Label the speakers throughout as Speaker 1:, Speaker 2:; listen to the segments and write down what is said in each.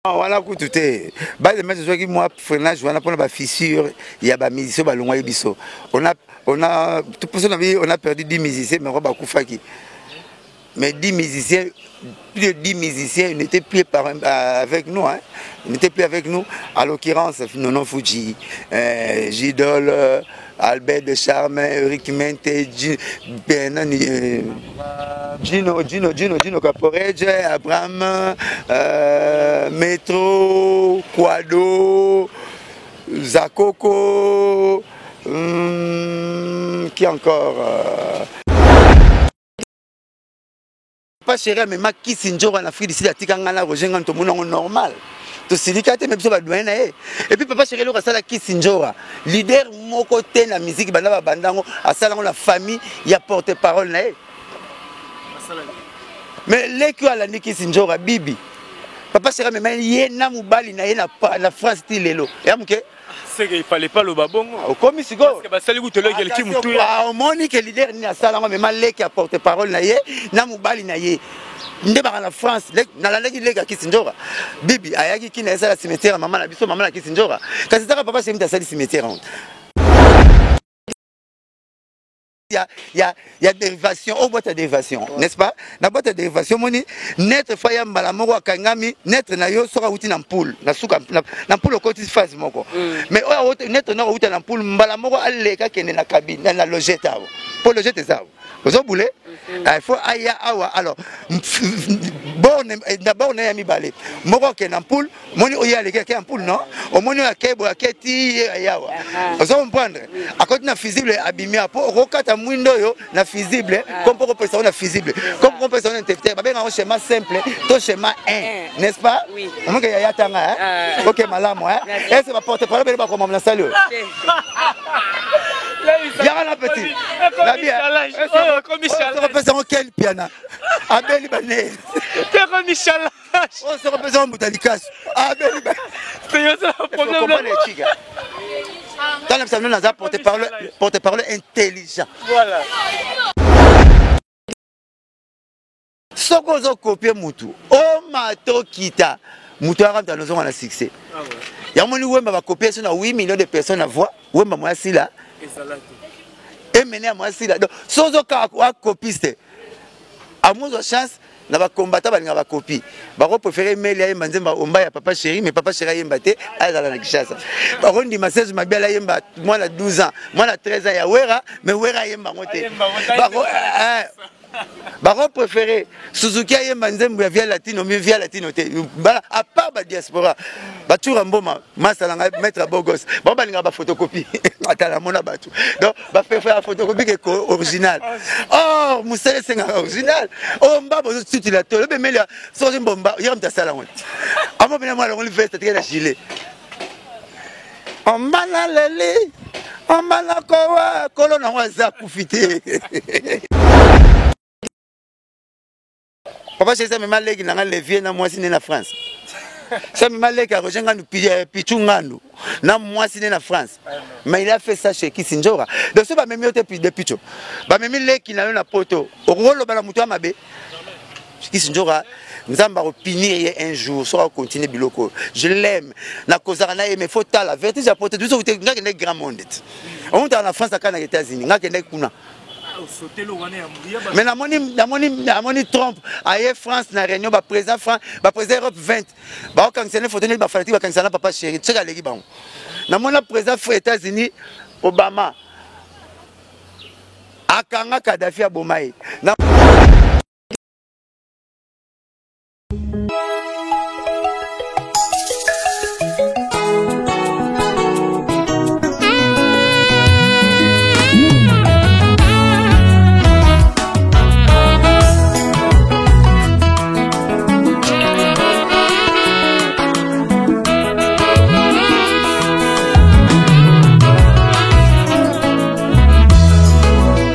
Speaker 1: Wana kutu te. Base de match ezwaki mwa freinage wana mpona bafissure ya bamusicien balongwaki biso. On a poso na bi, on a perdu 10 musiciens, mais bakufaki. Mais 10 musiciens, plus de 10 musiciens n'étaient plus avec nous, hein. N'étaient plus avec nous. À l'occurrence, Nono Fuji, Gidol, Albert de Charme, Eric Mente, ben, Gino, Gino, Gino, Gino Caporeje, Abraham, Metro, Quado, Zakoko, qui encore? Papa chéri amema kisi nzoko na Afrique du Sud, atika ngai na Roger Ngani, tomoni yango normal, tosilika te, me biso badoyen na ye. Et puis papa chéri, eloko asala kisi nzora, leader moko te na musique banda babanda yango asala yango na famille ya porte parole na ye. Mais leki oyo alandi kisi nzora, bibi, papa chéri amema ye na mobali na ye na France ti lelo ya moke.
Speaker 2: C'est qu'il fallait pas loba bongo.
Speaker 1: Okomi sikoyo.
Speaker 2: Basali kutu eloko eleki motuya.
Speaker 1: Omoni ke leader nini asala yango? Amema leki ya porte parole na ye na mobali na ye nde baka na France. Nalandaki leki ya kisi nzoka bibi ayaki kina esala cimetière ya mama na biso, mama na kisi nzoka. Kasi taka papa chéri asali cimetière yango ya dérivation oyo, boîte ya dérivation, n'est-ce pas? Na boîte ya dérivation, omoni neutre fa ya mbala moko akangami neutre na yo. Soki awuti na mpule, na suka na mpule, okoti phase moko. Mais oyo neutre noko awuta na mpule, mbala moko aleka, akende na cabine, na logette awa, mpo logette eza awa, ozobule, il faut aya awa. Alors borne d'abord na ya mibale, moko akende na mpule, omoni oyo aleki ake ampoule, non? Omoni oyo ake boye, ake ti ye ayawa, ozo comprendre, akoti na fusible, abimi apo okokata mwindo oyo na fusible, comme mpo kopesa ngo na fusible, comme kopesa ngo na interrupteur. Babenga ngo schéma simple to schéma 1, n'est-ce pas? Omoke yaya tanga. Ok, malamu. Ese baporte parole bele bakoma na sali oyo yaka na petit opesa ngo ken piana abeli bane. Oyo soko opesa ngo mbuta likasi abeli. Tala bisa, naza porte parole, porte parole intelligent.
Speaker 2: Voilà.
Speaker 1: Soki ozokopie mutu, omata okita, mutu ayaka, mutu anozonga na succès. Yango moni Wemba bakopie so na 8 millions de personnes na voix. Wemba moya sila emene ya moya sila. Donc so ozokaka akopiste, amozwa chance na bakombata balinga bakopi, bakopréféré meli ayemba nzembo omba ya papa chéri, mais papa chéri ayemba te, azala na Kinshasa. Bakondima Serge Mabiala ayemba mwana 12 ans, mwana 13 ans ya Wera, mais Wera ayemba yango te. Bakopréféré Suzuki ayemba nzembo ya Via Latino, mi Via Latino te. À part badiaspora batura mboma masala ngai maître bogos, bango balingaka baphotocopie, atala mona bato, donc bapréféré photocopie ke original. Or mosala esengaka original. Oyo mbaba ozotutila to lobi emeli soki mbomba yaka moto asala yango amo pena mwana alongoli veste, atiki na gilet, ombana leli, ombana kowa kolo nango aza akufi te. Papa chéri amema leki nanga levier na mwasi nde na France. Sa mema leki ya Roger Ngandu, Pichu Ngandu, na mwasi nde na France. Mais il a fait ça chez Kisi Nzora. Donc so bamemi yo te de Picho, bamemi leki na yo na Poto, okokoloba na moto ya mabe Kisi Nzora? Nzambe akopunir ye un jour soki akontinue biloko oyo. Je l'aime, nakozaka na ye, mais faut tala vertige ya Poto. Biso nga kende grand monde te, omutaka na France, aka na États-Unis, nga kendeki kuna. Mais namoni Trump aye France na réunion, baprésident France, baprésident Europe 20, baokangisa ne photo neti bafanatike bakangisa na papa chéri soki aleki bango. Namoni président États-Unis Obama akanga Kadafi, aboma ye.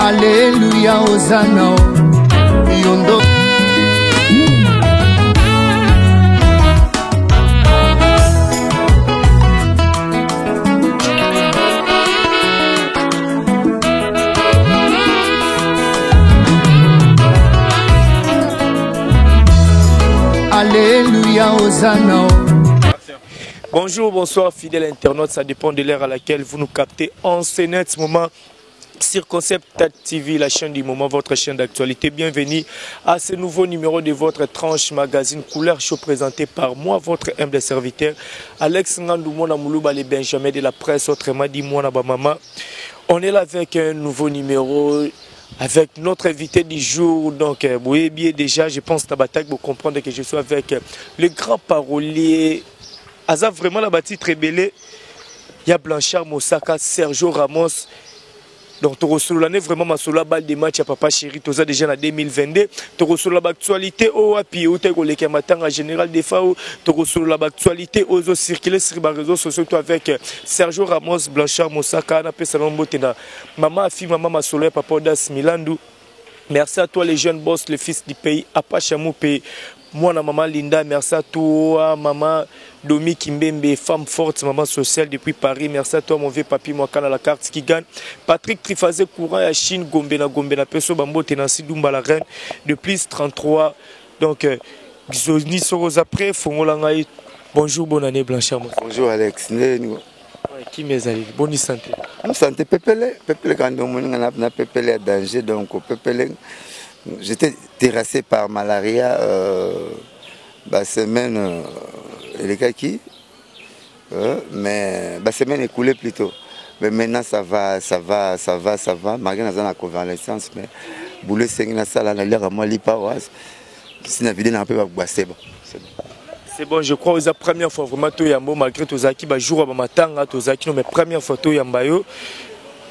Speaker 3: Aleluya, ozana yondo. Aleluya, ozana.
Speaker 2: Bonjour, bonsoir, fidèles internautes. Ça dépend de l'heure à laquelle vous nous captez en ce net moment sur Concept TV, la chaîne du moment, votre chaîne d'actualité. Bienvenue à ce nouveau numéro de votre tranche magazine Couleur Show présenté par moi, votre humble serviteur, Alex Ngandou, Mona Moulouba, les Benjamin de la presse, autrement dit, moi, Mama. On est là avec un nouveau numéro avec notre invité du jour. Donc, vous voyez bien déjà, je pense, Tabatak, vous comprenez que je suis avec le grand parolier. Aza vraiment la bâtie très belle. Il y a Blanchard Mosaka, Sergio Ramos. Donc, tokosolola ne vraiment masolo balle de match ya Papa Chéri, toza déjà na 2022. Tokosolola baactualité oyo wapi euta koleka matanga général Defao. Tokosolola baactualité oyo ezocircule sur baréseaux sociaux to avec Sergio Ramos, Blanchard Mosaka. Napesa na mbote na mama afi, mama masolo ya papa Odas Milandu. Merci à toi les jeunes boss, le fils du pays, Apache Moupe, moi na maman Linda, merci à toi maman Domi Kimbembe, femme forte, maman sociale depuis Paris. Merci à toi mon vieux papi Mwakana, la carte qui gagne. Patrick Trifazé courant à Chine, Gombe na Gombe na Peso Bambo Tenancy Dumba la reine de plus 33. Donc Zoni Soros après Fongola ngai. Bonjour, bonne année Blanchard.
Speaker 1: Bonjour Alex.
Speaker 2: Qui mes amis, bonne santé.
Speaker 1: Bonne santé, pepele, pepele quand on na na pepele à danger, donc pepele. J'étais terrassé par malaria bah, semaine elekaki, mais bah, semaine écoulée plutôt. Mais maintenant ça va, ça va, ça va, ça va. Malgré dans la convalescence, mais boulot c'est une salle à l'air à moi lipa was. Si na vidé na peu ba c'est bon. C'est bon.
Speaker 2: C'est bon, je crois que c'est la première fois vraiment to yambo malgré tozaki ba jour ba matanga tozaki non mais première fois to yamba yo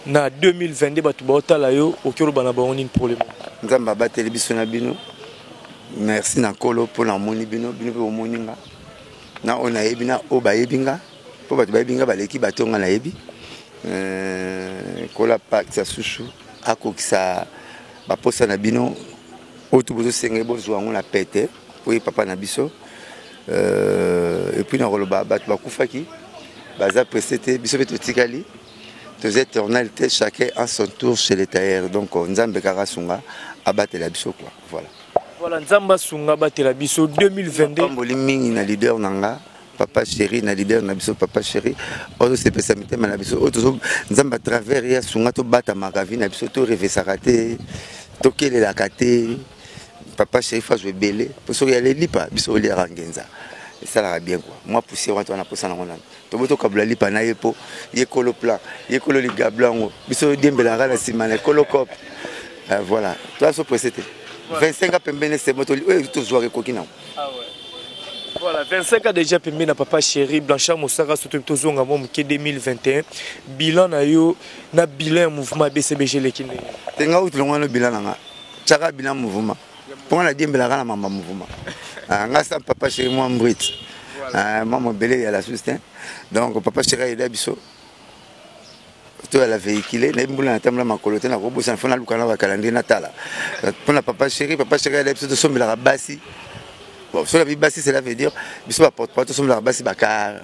Speaker 2: na 2022 ba to ba yo okolo bana ba oni problème.
Speaker 1: Nzamba ba télévision na bino. Merci na kolo pour na moni bino bino pe omoni nga. Na ona yebi na o ba yebi nga. Po ba ba yebi nga ba leki ba tonga na yebi. Kola pak sa susu akokisa ba posa na bino oto bozo senge bozo ngo na pete po papa na biso. Et puis na koloba bato bakufaki baza pressé te biso pe totikali toza éternel te, chacun à son tour chez les tailleurs. Donc Nzambe kaka sunga abatela biso quoi. Voilà.
Speaker 2: Voilà, Nzambe sunga abatela biso 2022.
Speaker 1: Pamboli mingi na leader nanga papa chéri, na leader na biso papa chéri ozo sepesa mitema na biso ozo Nzambe à travers ya sunga to bata makavi na biso to revesaka te to kelelaka te. Papa chéri fa jouer belé pour so ya lipa biso oli rangenza. Et ça la bien quoi. Moi poussière on a poussé na ngona. To boto kabla lipa na yepo, ye kolo plan, ye kolo liga blanc biso diembela la sima na kolo cop. Voilà. Toi so pressé. 25 ans pembene c'est moto oyo to jouer koki na.
Speaker 2: Ah ouais. Voilà, 25 ans déjà pembene na papa chéri Blanchard Mosaka surtout to zonga mo moke 2021. Bilan na yo na bilan mouvement BCBG lekine.
Speaker 1: Tenga utu longa no bilan nga. Tchaka bilan mouvement. Pour la diembela na mama mouvement. Ah nga sa papa chéri moi brut. Ah moi mon belé ya la soutien. Donc papa chéri il a biso. To la véhiculé na mbula na tamla makolo te na kobosa na fona luka na ba calendrier natala. Pour la papa chéri, papa chéri il a biso to sombela basi. Bon, sur la vie basi cela veut dire biso ba porte porte sombela basi ba car.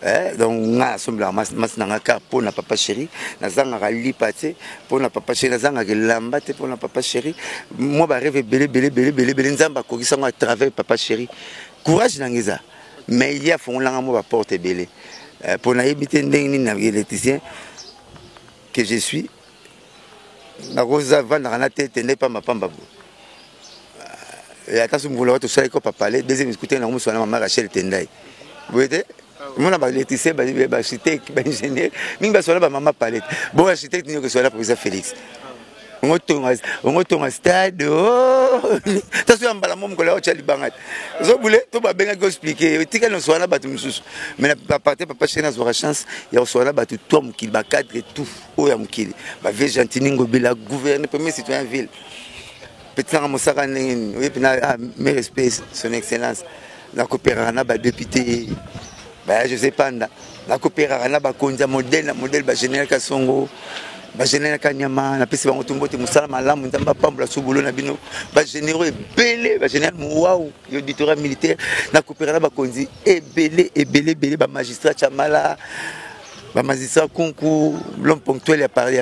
Speaker 1: Eh donc nga sombela mas mas na nga car pour na papa chéri, na zanga ka lipa te pour na papa chéri, na zanga ke lamba te pour na papa chéri. Moi ba rêve belé belé belé belé belé nzamba kokisa à travers papa chéri. Courage na ngeza. Mais il y a fond langa mo ba porte belé. Pour na éviter ndenge ni na électricien que je suis na rosa vanda na tête n'est pas ma pamba. Et attention mvula to sala ko papa le deuxième écouter na muso na mama Rachel Tendai. Vous voyez? Mon ba électricien ba ba architecte ba ingénieur mingi ba sola ba mama palette. Bon architecte ni ko sola professeur Félix. On tonga stade oh. Taso mbala mo mkola o chali bangat. Zo boule to ba benga ko expliquer tika no sola ba mususu. Mais na partir papa chéri na zora chance ya sola ba tout to mokili ba cadre tout o ya mokili. Ba vie gentini ngobila gouverneur premier citoyen ville. Petit nga mosaka ndenge oui pina mes respects son excellence. Na coopérer na ba député ba José Panda. Na coopérer na ba konza modèle na modèle ba général Kasongo. Ba général Kanyama na pesi bango tumbo te musala malamu nzamba pambola subulo na bino ba généraux ebele ba général Mouaou auditorat militaire na coopérer na ba konzi ebele ebele ebele ba magistrat Chamala. Bamagistrat Kunku, l'homme ponctuel ya parquet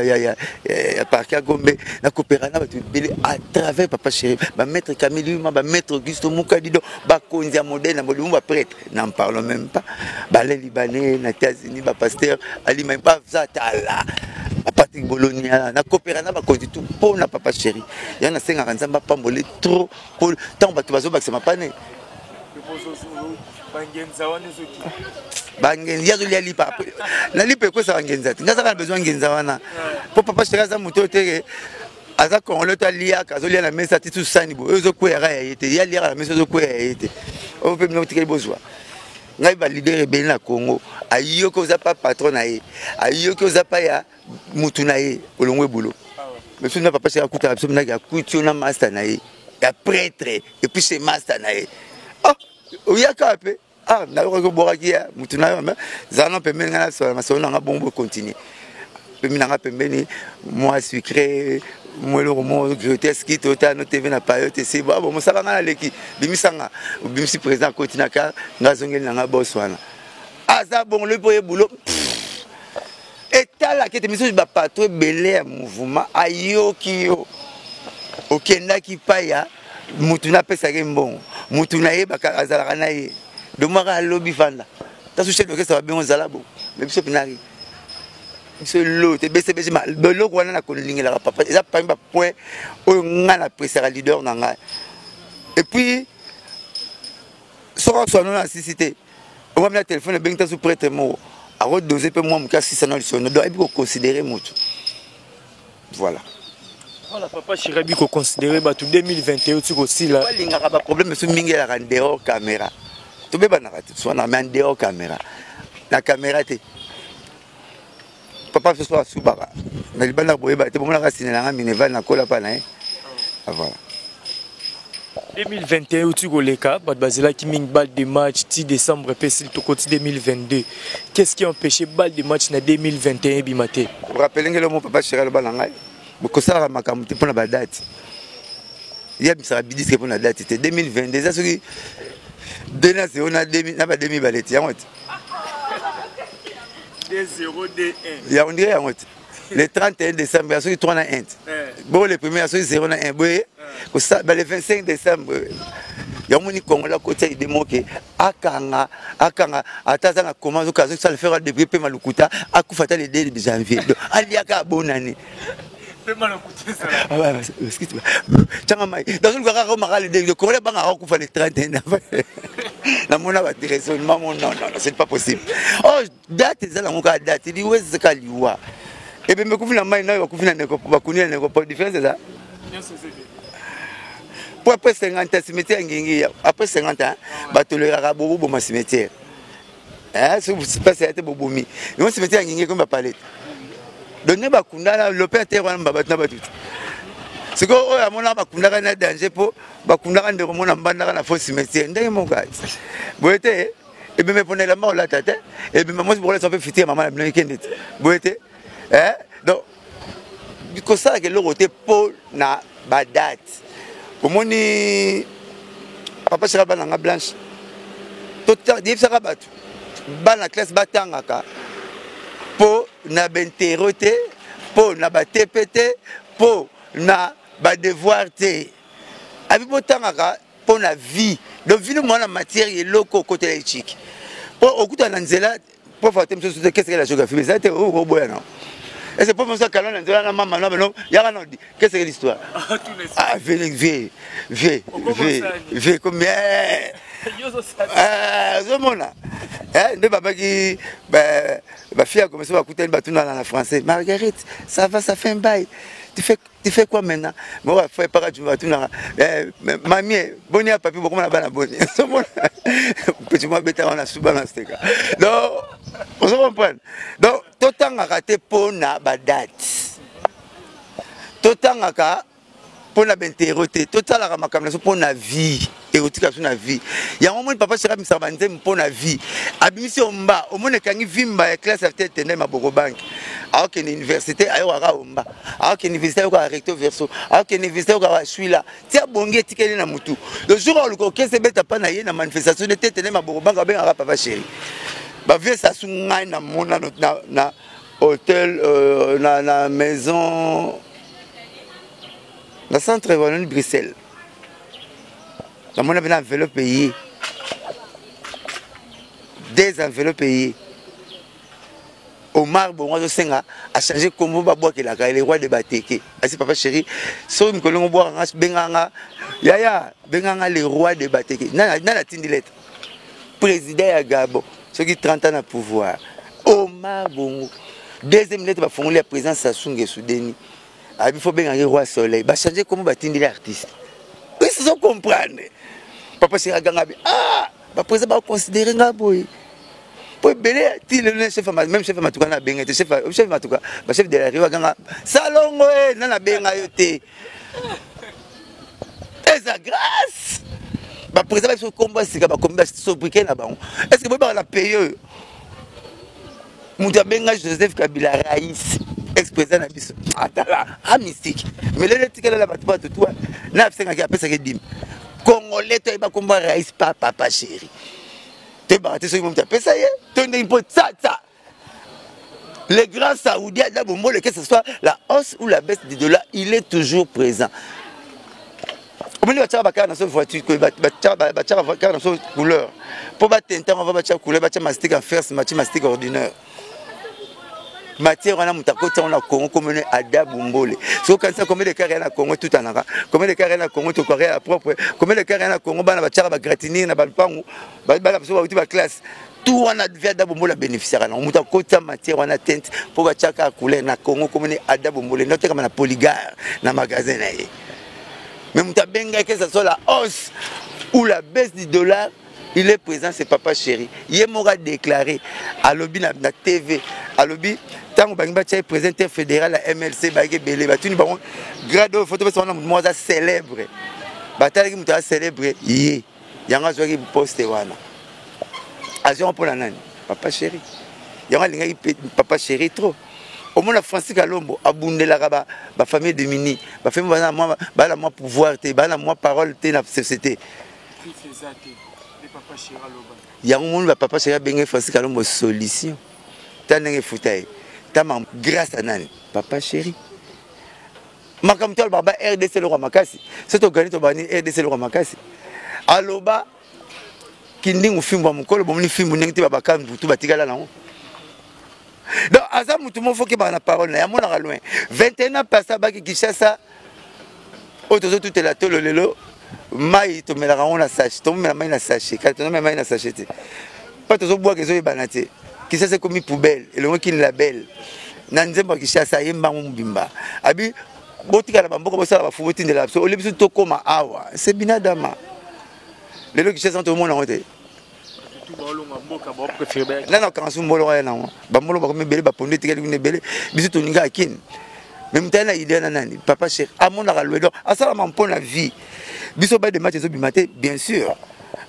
Speaker 1: ya Gombe, nakopera na bato ebele à travers papa chéri, bamaître Camille Yuma, bamaître Auguste Mukadido, bakonzi ya modèle na molimo, baprêtre, n'en parlons même pas, bale libanais na États-Unis, bapasteur Alima, baza tala Patrick Bologna, nakopera na bakonzi tout mpo na papa chéri. Yango nasengaka Nzambe apambole trop mpo ntango bato bazobakisa mapane bangenzi azolia lipa na lipa ekwesaka ngenza te. Nga azaka na besoin ngenza wana mpo papa chéri aza moto oyo teke aza congolais to aliaka, azolia na mesa ti susani boye oyo ezokweyaka ya ye te. Ye aliaka na mesa, ozokweya ya ye te. Oyo mpe bino tikeli bozwa ngai baleader ebele na Congo. Ayoki oza pa patron na ye, ayoki oza pa ya mutu na ye, olongo ebulo. Mais na papa chéri akutaka biso minaki, akuti yo na master na ye ya prêtre et puis c'est master na ye. Oh, oyaka mpe, ah, nayokaki obwakaki ya mutu na yo, mais zala na pembeni ngai nasola masolo nanga bongo, bocontinue pembeni nanga, pembeni mwa sucré, mwa eloko moko grotesque, totala no TV na payo te. Se bo mosala ngai naleki bimisanga, obimisi président, akoti na car, ngai azongeli na ngai bos wana aza bongo. Lobi mpo ye bulo etalaki ete misusu bapatron ebele ya mouvement ayoki yo okendaki pa ya mutu napesaki mbongo, mutu nayebaka azalaka na ye domaka, alobi fanda tasu chef d'orchestre babengo ozala bo. Mais biso mpinaki biso elo te bcbg beloko wana nakolingelaka papa eza parmi bapoint oyo ngai napresaka leader na ngai. Et puis soki aswano na asisi te, okomi na telefone, ebengi tasu prêtre moko akodose mpe mwa moke, asisa na lisono. Donc ayebi koconsidere motu, voilà.
Speaker 2: Voilà, papa chéri abi koconsidere bato. 2021 ti kosila.
Speaker 1: Balingaka baproblème mosusu mingi elaka en dehors caméra, tobebanaka te swana, mais en dehors caméra, na caméra te. Papa soso asubaka na libanda, boyeba te, bomonaka sine nanga mineval nakola mpa na ye. Voilà.
Speaker 2: 2021 euti koleka, bato bazelaki mingi balle de match ti décembre mpe esili, tokoti 2022. Qu'est-ce qui a empêché balle de match na 2021 ebima te?
Speaker 1: Rappele ngelo mo papa chéri aloba na ngai, kosalaka makambo te mpona badate. Ye abimisaka bidisque mpona date te. 2022 eza soki 2 na 0 na ba 2000 te, yango te. Ya on dirait yango te, le 31 décembre ya soki 3 na 1 te bongo, le premier ya soki 0 na 1 boye, le 25 décembre yango moni Kongola kotia ide moke, akanga akanga ata aza na koma, azoka azosala faire depuis mpe malukuta, akufa ata le 2 janvier. Donc aliaka abonani tianga mai, nazoluka kaka omaka le 2. Kongola bangaka akufa le 31. Namona ba raisonnement mo, non, non, c'est pas possible. Oh, date eza nango kaka date, liwa ezaka liwa. Ebembe kufi na mai nayo, bakufi na ndeko, bakuni na ndeko, po différence eza po après 50 ans cimetière ngingi, après 50 ans batoleraka boboboma cimetière. Soki mpasi ya te, bobomi yango cimetière ya ngingi ekomi bapale te. Donc nde bakunda na lope terre wana, bato na bato te. Sikoyo oyo amonaka bakundaka na danger, mpo bakundaka ndeko mona mbandaka na faux cimetière ndenge moko boye te. Ebembe mpona elamba kolata te, ebembe mwasi bokolata mpe fiti ya mama na bino ekende te boye te. Donc kosalaka eloko te mpo na badate. Omoni papa seka bana nga blanche, yebisaka bato bana classe batangaka mpo na bainterro te, mpo na batepe te, mpo na badevoir te. Abi botangaka mpo na vie. Donc vie no mwana matière eloko okotela echiki mpo okutana na nzela. Prof ate mosusu te, qu'est-ce que la géographie eza te oboya na ese prof mosusu akala na nzela na mama na bano yaka na qu'est-ce que l'histoire. Ah, v v v v v combien ozomona nde babaki bafille ya commission bakutani, batunana na français: "Marguerite, ça va? Ça fait un bail, tu fais quoi maintenant?" Mo ba frère paka juma batunaka: "Mamie, boni ya papi, bokoma na bana boni?" Ozomona petit mwa beta wana suba na steka. Donc ozo comprendre, donc totangaka te mpo na badate, totangaka mpo na baintero te, totalaka makambo na biso mpo na vie ekotika biso na vie. Yango omoni papa sheri abimisaka banzembo mpo na vie. Abimisi omba, omoni ekangi vimba ya classe ya te, tende maboko banke, aokende université ayokaka omba, aokende université ayokaka recto verso, aokende université ayokaka suis là ti abongi, etikeli na mutu. Le jour aoluka okese ebeta mpa na ye na manifestation nde te, tende maboko banke abengaka papa chéri. Bavieux Sassou, ngai na mona na hôtel, na maison, na centre Wallonie Bruxelles. Namona bena enveloppe ye, des enveloppes ye. Omar Bongo azosenga achange kombo, babwakelaka le roi de Bateke. Asi papa chéri, soki mikolo ngo bwaka nga, benga nga yaya, benga nga le roi de Bateke. Nana atindi lettre, président ya Gabon soki 30 ans na pouvoir. Omar Bongo, deuxième lettre bafongoli ya président Sassou Nguesso Denis, abi fo bengaki roi soleil. Bachange kombo, batindeli artiste. Ozo comprendre, papa chéri aganga bi, ah, baprésident baconsidéré nga boye po ebele ti lelo na chef, même chef matuka na abenga te. Chef matuka, bachef de la rue aganga salongo e na nabenga yo te. Eza grâce baprésident babiso kombo ya sika, bakomi basobriquet na bango. Est ce que boyebaka na pays oyo moto abenga Joseph Kabila raïs, ex président na biso, atala a mystique, mais lelo etikelela bato, bato tu na asengaki, apesaki dime congolais to ayeba kombo raïs pa papa chéri. Toyebaka te soki moto apesa ye to ndenge mpo tsatsa le grand saoudien Ada Bombole, que ce soit la hausse ou la baisse du dollar, il est toujours présent. Omoni, batiaka bacar na so voiture, batiaka car na so couleur mpo batenta ngo, batia couleur, batia mastic en ferse, matie mastic ordinaire. Matière wana, moto akoti yango na Congo, komone Ada Bombole. Soki okanisa combien de car ya na Congo tutanaka, combien de car ya na Congo tokwaka ya propre, combien de car ya na Congo bana batiaka bagratinir na balupangu, bana biso bauti baclasse, tout wana via Ada Bombole abénéficiaka nango. Moto akotisa matière wana, teinte mpo batiaka couleur na Congo, komone Ada Bombole, nde otekama na Polygare na magasin na ye. Mais moto abengaki, que ce soit la hausse ou la baisse du dollar, il est présent, c'est papa chéri. Ye moko a déclaré, alobi na TV, alobi ntango bangi batia ye président interfédéral ya MLC, bayaki ebele, batuni bango grade oyo, foto basa wana, moto moko aza célèbre, batalaki moto aza célèbre, ye yango azwaki poste wana. Azwaki mpona nani? Papa chéri. Yango alingaki papa chéri trop. Omona Francis Kalombo abundelaka bafamille démunie, bafamille baza na mwa pouvoir te, baza na mwa parole te na société. Yango moni bapapa chéri abenge Francis Kalombo solution. Ta ndenge efuta ye, tama grâce à nani? Papa chéri. Makambo to alobaka ba RDC eloko ya makasi, so togani tobani RDC eloko ya makasi. Aloba kindingu fimbu ya mokolo, bomoni fimbu ndenge te, babaka mbutu batikala nango. Donc aza motu moko foki baka na parole na ye, amonaka loin. 21 ans passé, abaki Kinshasa oyo tozotutela tolo lelo, mai tomelaka yango na sachet, tomomela mai na sachet, kala tozomela mai na sachet te, mpa tozobwaka, ezoyebana te. Kinshasa ekomi poubelle, elongo kini label na nzembo ya Kinshasa, ayembango mobimba, abi botikala bamboka, bosala bafu, botindela biso olie biso tokóma awa. Se binadama lelo Kinshasa tomona yango te. Nana okanga su mbolo wana nango, bambolo bakomi ebele, bapondu etikali kuna ebele. Biso tolingaka kini, mais moto aye na idée na nani? Papa chéri amonaka loin, donc asalama mpo na vie. Biso ba de match ezobima te, bien sûr,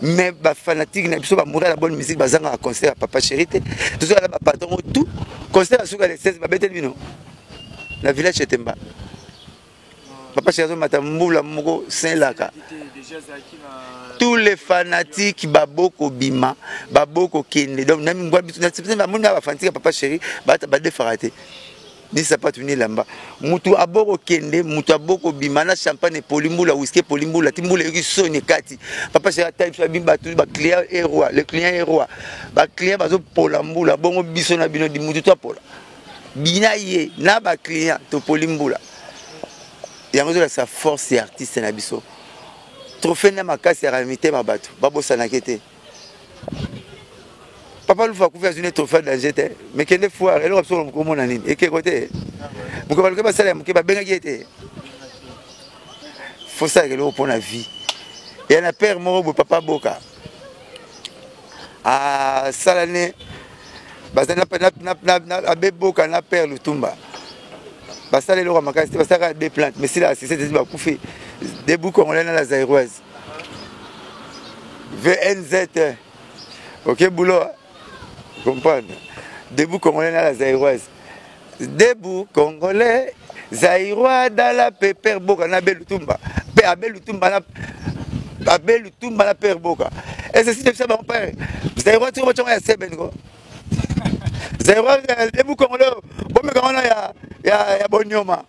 Speaker 1: mais bafanatique na biso bamouri la bonne musique bazangaka concert ya papa chéri te. Tozala bapatron tout concert ya suka le 16 babeteli bino na village Etemba. Papa chéri azomata mbula moko Saint-Laka, tous les fanatiques baboko bima, baboko kende. Donc nami biso bamoni na bafanatique ya papa chéri badefaka te, ni sapatu ni elamba. Mutu aboko kende, mutu aboko bima na champagne epoli mbula, whisky epoli mbula, ti mbula eyoki soni ekati. Papa chéri atali biso, abi bato baclient est roi, le client est roi. Baclient bazopola mbula, bongo biso na bino di mutu to apola bina ye na baclient topoli mbula. Yango ezolakisa force ya artiste na biso. Trophée na makasi ya mitema, bato babosanaki te. Papa Lufa akufi, azwi ne trophée danger te, mais kende foire, eloko biso komona nini, ekeko te. Moke baluki basala ya moke, babengaki ye te. Fosalaka eloko mpo na vie ya na père moko boye. Papa Boka asala ne bazali abe Boka na père Lutumba, basala eloko ya makasi te, basalaka deux plantes, mais sila asise te, bakufi. Debout congolais na la zairoise VNZ, ok, boulot comprendre. Debout congolais na la zairoise, debout congolais zaïrois dans la paix. Père Boka na abe Lutumba, mpe abe Lutumba na abe Lutumba na père Boka. Ese si tebisa bango père zaïrois tiko batyongo ya seben ko. Zaïrois debout congolais bomeka wana ya ya ya bonyoma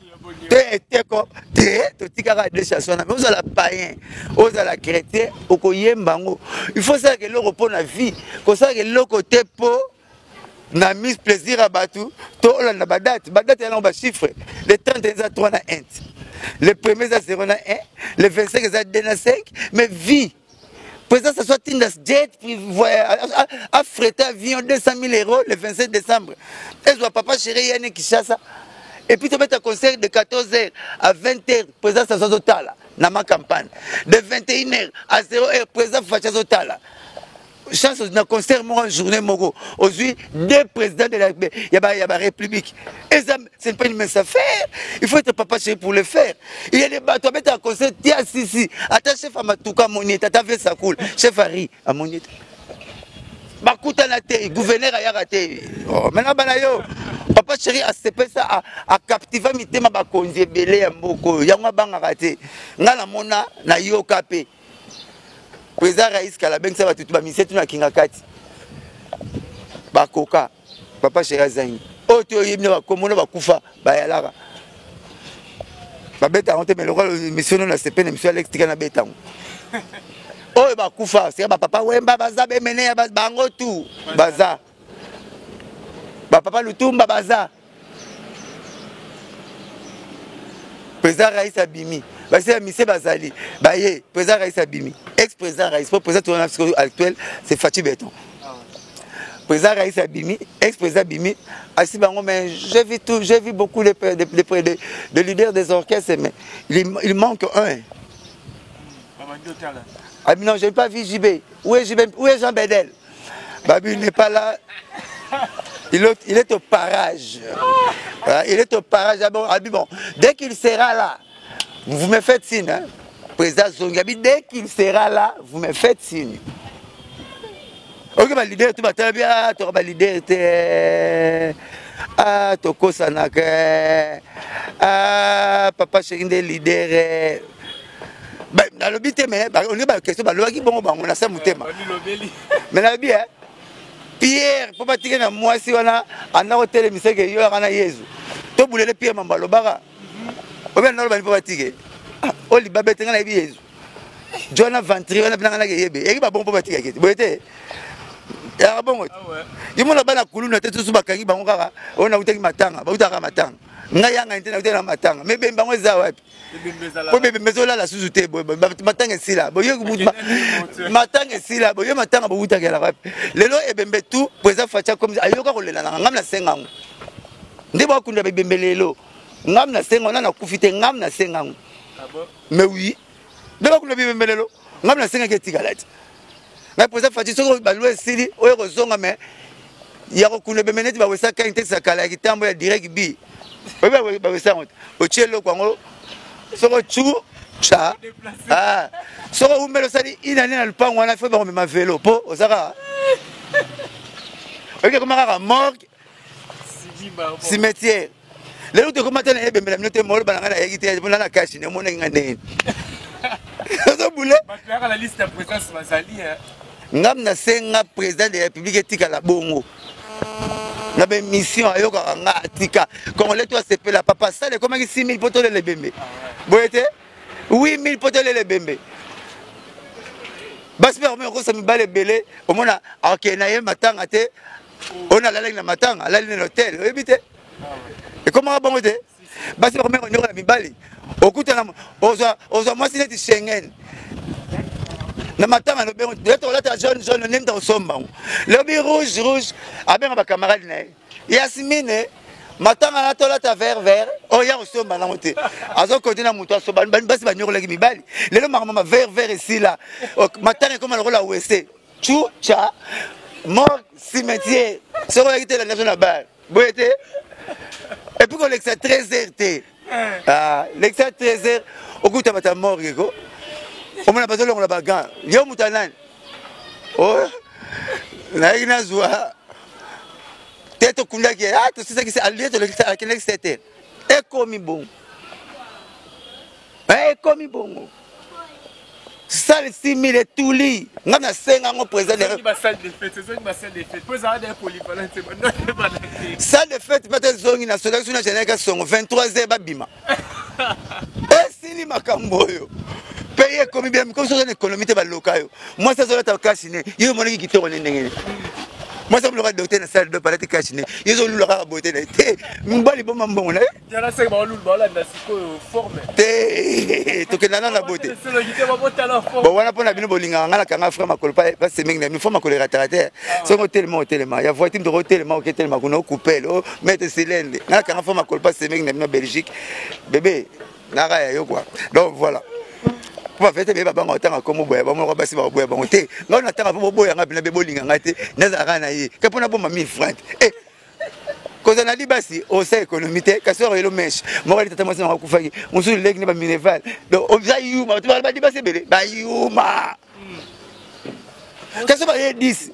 Speaker 1: te eteko te totikaka de chanson na mais ozala païen ozala chrétien okoyemba yango il faut osalaka eloko mpo na vie kosalaka eloko te mpo na mise plaisir ya bato to olanda badate badate yango bachiffre le 30 eza 3 na 1 le premier eza 0 na 1 le 25 eza 2 na 5 mais vie président ça soit tinda jet affrété avion 200 000 euros le 27 décembre ezwa papa chéri yani Kinshasa et puis tobeta concert de 14h à 20h président ça soit azotala na ma campagne de 21h à 0h président Fatshi azotala chance na concert moko journée moko ozwi deux présidents de la ya ba ya ba république et ça ce n'est pas une mince affaire il faut être papa chéri pour le faire il y a des bato abeta concert tia sisi ata chef ya matuka amoni ete ata vesa cool chef ari amoni ete bakutana te gouverneur ayaka te oh, maintenant bana yo papa chéri asepesa acaptiva mitema bakonzi ebele ya mboka oyo yango abangaka te ngai namona nayoka mpe président rais kala abengisa bato tu bamisie tuna kinga kati bakoka papa chéri azangi oyo to oyebi na bakombo na bakufa bayalaka babeta yango te mais lokola mission na sepe na mission alex tika nabeta yango oyo bakufa sika bapapa wemba baza bemene bango tu baza bapapa lutumba baza président rais abimi basi ya mise bazali baye président rais abimi ex président rais po président toza na sikoyo actuel c'est Fatshi Béton président rais abimi ex président abimi asi bango mais j'ai vu tout j'ai vu beaucoup de, de, de, de, de leaders des orchestres mais il, il manque un ah non, je n'ai pas vu JB. Où est JB Où est Jean Bedel Babi n'est pas là. Il est, il est au parage. Ah, il est au parage. Ah bon, ah bon, dès qu'il sera là, vous me faites signe. Hein? Président Zongabi, dès qu'il sera là, vous me faites signe. Ok, ba leader, tout ba bien, tu ba leader, ah, tokosanaka, ah, papa chéri nde leader. nalobi te mais olingi baquestion balobaki bongo bango na sa motema mais nalobi e pierre mpo batike na mwasi wana anda kotelemisa ke yo yaka na yezu tobulele pierre mambo alobaka obe nalobani mpo batike ah, oyo libabe te ngai nayebi yezu jona ventri wana mpe nanga nake yebe eyaki babongo mpo batikaki te boye te yaka bongo ah yo mona bana kuluna te susu bakangi bango kaka oyo nautaki matanga bautaka matanga ngai yanga te nautaki na matanga me bemba yango eza wapi po bebembe ezolala susu te matanga esila boye matanga esila boye matanga bowutakela wapi lelo ebembe tout président faci akomi ayoka kolela nanga ngam nasenga yango nde bakunda bebembe lelo ngam nasenga wana nakufi te ngam nasenga yango ah mais oui nde bakunda bibembe lelo ngam nasengaki etikala te ngai président faci soki balwa esili oyo kozonga mais ya kokunda ebembe neti bawesa kai te sakala ya kitambo ya direct bi oyebi bawesa yango te otie eloko yango soki ocu ca ah. soki owumeli osali inane na lupango wana fo bakomema velo mpo oza kaka oyebi ekoma kaka morgue cimetière lelo tokoma te na ebembe na bino te moloba na ngai nayeki te mpona na kashi ne omonaki ngai ndenge ozobule ngam nasenga président de la république etikala bongo na baémission ayokaka nga atika congolais to asepela papa sala ekomaki 6000 mpo tolela ebembe boye te 8000 mpo tolela ebembe basi mpe bakomi kokosa mibale ebele omona akende na ye matanga te oyo nalalaki na matanga alali na hotel oyebi te ekomaka bongo te basi bakomeka konyokola mibali okutana ozwa mwasi neti schengen na matanga lobengo tokolata jaune jaune ndenge tokosomba yango lobi rouge rouge abenga bacamarade na ye yasmine matanga na tolata vert vert oyo ya kosomba nango te azokote na moto asomba basi banyokolaki mibali lelo makambo ma vert vert esila matanga ekoma lokola wese chu cha mort cimetière soki oyaki te landa biso na bar boye te epuis kolekisa 13 heures te eh. ah, lekisa 13 heures okuta bato ya morgue ko omona bazolongola bagan yo moto ya nani oh, nayaki nazwa te tokundaki ye ah, tosisaki alie tolekisa akendaki 7 heures ekomi bongo eh, ekomi bongo Salle 6000 etuli nga nasenga yango président salle de fête mpe ezongi na solaki so na générique songo 23 heures babima esili makambo oyo mpe ye ekomi bien komi soza na économie te baloka yo mwasi azolata kasi ne yo omonaki kitoko ne ndenge nini mwasi abuloka docteur na salle dope alati kasi ne yo ozolula kaka bote na ye te mobali boma mbongo na ye te tokenda nano na bote bon wana mpo na bino bolingaka ngai nakanga frère makolo pasemeki na bino fo makolo erataka te ah soki otelema otelema ya voiture mtoko otelema oketelema kuna okupele o maître silende ngai nakanga frère makolo pasemeki na bino ya belgique bebe naka ya yo quoi. Donc voilà, mpo bafete beye babanga otanga nkombo boya bango moko basi bakoboya bango te. Ngai natanga mpo boboya ngai mpena be bolinga ngai te, nazalaka na ye ke mpo nabomba 1000 franc e kozala na libasi osa économie te. Kasi oyo elo meshe moko ali tata mwasi nango akufaki, mosusu leki na bamineval. Donc oza yuma, bato balibasi ebele bayuma, kasi baye 10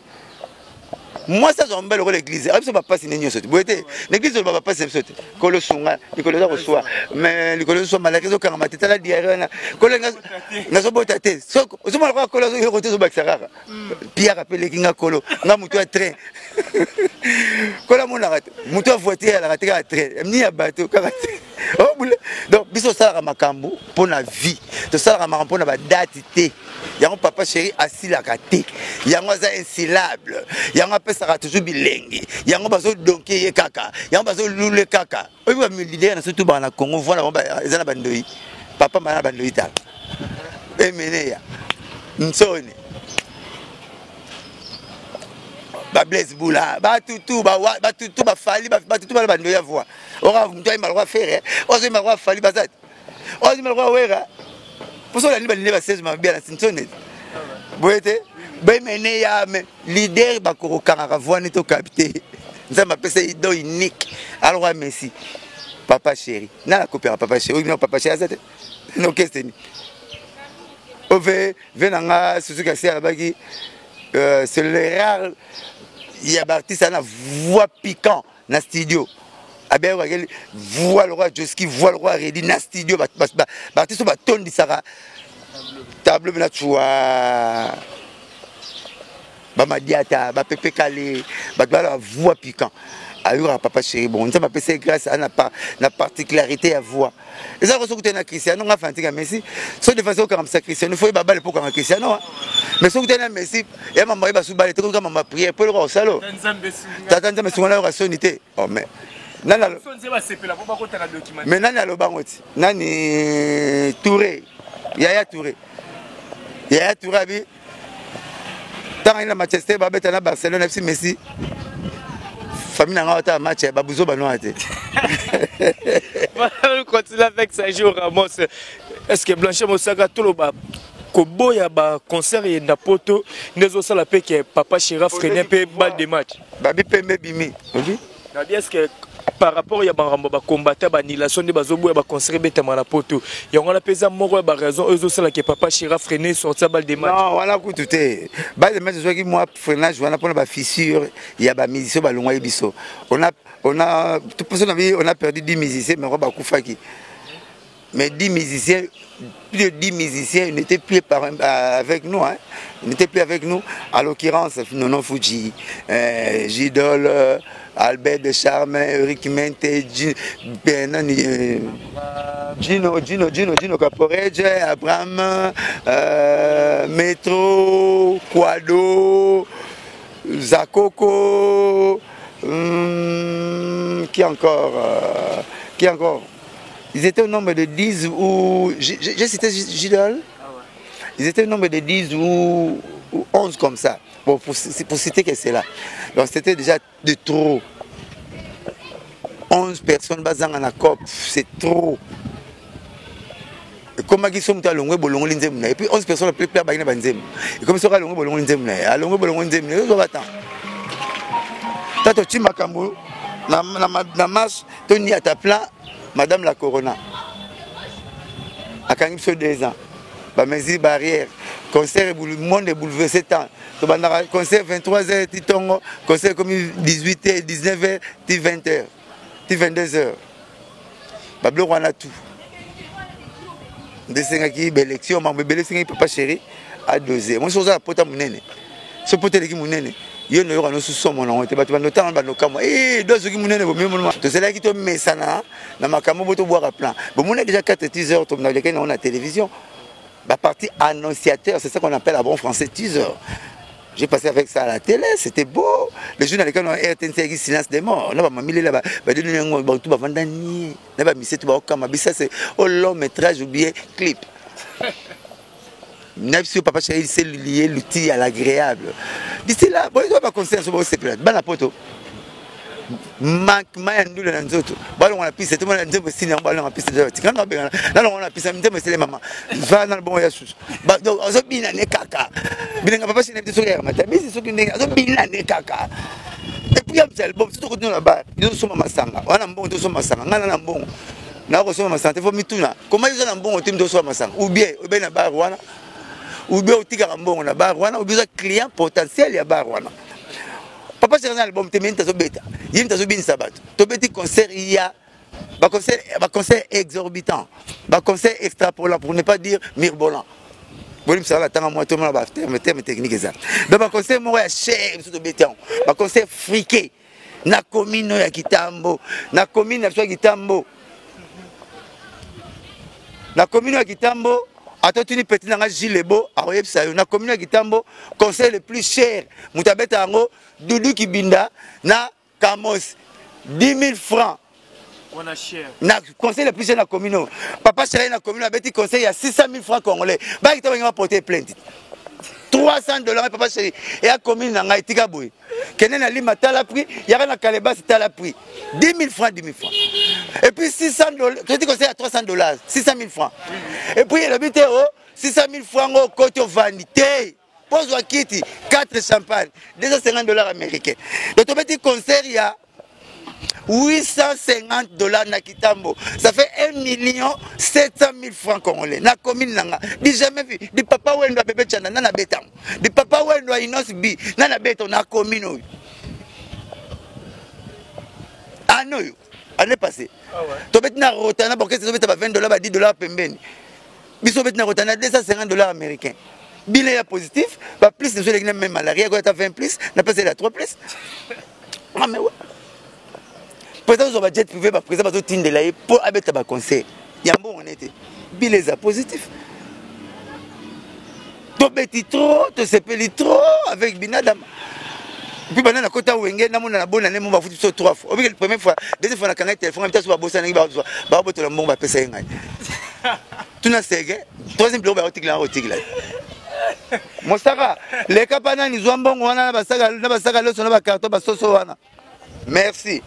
Speaker 1: mwasi azwa mobali lokola église abiso bapasi nde nyonso te boye te. Na église oloba bapasi na biso te, kolo sunga likolo eza koswa, mais likolo ezoswa malaki ezokangama te. Tala diare wana, kolo nazobota te, ozomona kaka kolo azoyoko te, ozobakisa kaka piaka mpe eleki nga kolo nga motu ya train. Kolo amonaka te, motu ya voiture alaka te, kaka train ni ya bato kaka te. Donc biso tosalaka makambo mpo na vie, tosalaka makambo mpo na badate te. Yango papa chéri asilaka te, yango aza insilable, yango apesaka toujours bilengi, yango bazodonke ye kaka, yango bazolule kaka. Oyebi bamilidere na surtout baka na Congo voila eza na bandoi papa mbala na bandoi. Tala emeneya nsoni bablaise bula batutu batutu bafali batutu bana bandoi ya voi oka moto ayemba lokwa Ferre, ozoyemba lokwa Fally, baza te, ozoyemba lokwa Wera. Mposo olandi balinde basege mabe na sinsone boye te. Bemene ya me leader bakokokangaka voi nde tokabi te. Nzambe apesa ye don unique alokwa Messi. Papa chéri nana kopiaka papa chéri oyo papa chéri aza te na orchestre ni ove ve na nga Suzuki asi alobaki c'est le rare ya baartiste ana voix piquant na studio abeyokaki voix lokola Joski, voix lokola Redi na studio. Baartiste oyo batondisaka tableau bena cua bamadiata bapepe kale bato bala voix piquant ayokaka papa chéri. Bon, Nzambe apesa ye grâce na, na particularité ya voix. Eza ko soki te na Cristiano, nga fanatique ya Messi, so défense okangambisa Cristiano, fo yeba bale mpo okanga Cristiano. Mais soki te na Messi ya mama yeba su bale te, koka mama prière mpo eloko osalo tata Nzambe sunga nayoka soni te. Oh, mais nani mais nani alobango ti nani Touré, Yaya Touré, Yaya Touré abi ntango ani na Manchester babeta na Barcelone fc Messi, famille na nga ata match babuzo banoa te.
Speaker 2: Voilà, continue avec Sergio Ramos. Est-ce que Blanchet Mosaka toloba koboya ba concert yenda poto nde ezosala mpe ke papa chéri freine mpe balle de match?
Speaker 1: Babi pembe bimi obi.
Speaker 2: Nabi, est-ce que par rapport ya makambo bacombattant baannulation nde bazoboya baconcert ebetama na poto, yango wana mpe eza moko ya baraison oyo ezosala ke papa chéri freine sorti ya balle de match?
Speaker 1: Non, wana kutu te. Balle de match ezwaki mwa freinage wana mpona bafissure ya bamusicien balongwaki biso. On a mposo na bi on a perdu 10 musiciens, mais bakufaki, mais 10 musiciens, plus de 10 musiciens n'étaient plus avec nous, hein, n'étaient plus avec nous. À l'occurrence, Nono Fuji, Gidol, Albert de Charme, Eric Mente, ben, Gino, Gino, Gino, Gino Caporeje, Abraham, Metro, Quado, Zakoko, qui encore, qui encore? Ils étaient au nombre de 10 ou... J'ai cité Gidol. Ils étaient au nombre de 10 ou 11 comme ça. Bon, pour citer que c'est là. Donc c'était déjà de trop. 11 personnes bazanga na cop, c'est trop. Ekomaki so moto alongwe bolongoli nzembo na ye, puis 11 personnes pe bangi na banzembo. Ekomi soki alongwe bolongoli nzembo na ye, alongwe bolongoli nzembo na ye, ozwa batan ta toti makambo na marche toniata plan. Madame la corona akangi biso 2 ans, bamesure barrière, concert monde est bouleversé. Temps tobandaka concert 23 heures ti ntongo, concert ekomi 18 heures, 19 heures ti 20 heures ti 22 heures, babiloko wana tout. Nde esengaki baélection, mambo ebele esengaki papa chéri adose. Moi soki oza na pota monene, so pota eleki monene, yo noyoka nosu somo nango te. Bato bandotanga bandokamwa eh, do azoki monene bomemona. Tozalaki tomesana na makambo bo tobwaka plan. Bomona déjà 4 teaser tomonalekaki nango na télévision, bapartie annonciateur, c'est ça qu'on appelle à bon français teaser. J'ai passé avec ça à la télé, c'était beau. Le jour dans lequel on a RTNC, silence des morts. Là, ma mamie, là, bah, tout va vendre na ba misetu baokama bisa se au long métrage ou bien clip. Na biso papa chéri c'est lié l'outil à l'agréable. D'ici là, bon, ba conseil so bosepela bana poto manquement ya ndule na nzoto, balongo na piste, tomona nzembo esili yango, balongo na piste, tikanga babengana nalongo na piste, nzembo esili, mama va na bongo ya susu. Donc azobina ne kaka bilenga papa chéri soki yaka matabisi soki ndenge azobina ne kaka. Et puis ya album, soki tokotuna na bar, tozosomba masanga wana, mbongo tozosomba masanga, ngai na na mbongo nakosomba masanga te. Fo mituna koma oza na mbongo te, tosomba masanga ou bien obe na bar wana, ou bien otikaka mbongo na bar wana, ou bien oza client potentiel ya bar wana. Papa chéri na album te, mais tazobeta ye, tazobinisa bato. Tobeti concert ya baconcert exorbitant, baconcert extrapolant, pour ne pas dire mirobolant. Bolimbisaka na ntanga mwa tomona baterme, terme technique eza. Donc baconcert moko ya cher biso tobeti yango, baconcert friqué na commune oyo ya Kitambo, na commune na biso ya Kitambo, na commune ya Kitambo. Ata tuni petit na nga Gilles Lebo, akoyebisa yo. Na commune ya Kitambo, concert le plus cher moto abeta yango, Dudu Kibinda na Kamos, 10 000 francs.
Speaker 2: Wana cher.
Speaker 1: Na concert le plus cher na commune oyo, papa chéri na commune abeti concert ya 600 000 francs congolais. Baki to bangi baporte plainte, 300 dollars. Papa chéri, eya commune na ngai, tika boye, kende na Lima, tala prix, yaka na Kalebasi, tala prix. 10 000 francs, 10 000 francs. Et puis 600 dollars, toti concert ya 300 dollars, 600 000 francs. Et puis elobi te o 600 000 francs ngo okoti ovandi te, pozwa kiti, 4 champagne, 250 dollars américains. Donc tobeti concert ya 850 dollars na Kitambo, ça fait 1 million 700 000 francs congolais na commune nanga. Du jamais vu du papa Wendo ya bébé Chanda nana betango, du papa Wendo ya Inos B nana betango na commune oyo, année oyo, année passée. Tobeti na Rotana, orchestre tobeta ba 20 dollars, ba 10 dollars pembeni. Biso obeti na Rotana 250 dollars américains. Bilan ya positif, baplus biso eleki na même malaria koyata 20 plus napesa ya 3 plus. Ah mais ouais, président ozwa bajet privé, baprésident bazotindela ye mpo abeta baconcert ya mbongo nete. Bilan eza positif, tobeti trop, tosepeli trop avec binadama. Puis banda nakota Wenge, namona na bonane mo bafuti biso trois fois. Obiki première fois, deuxième fois nakanga téléphone, mitaso babosanaki, babotola mbongo bapesa ye ngai. Tuna sege, troisième biloko baotikila, otikila mosaka leka mpa nani, zwa mbongo wana na basaka loso na bacarton basoso wana. Merci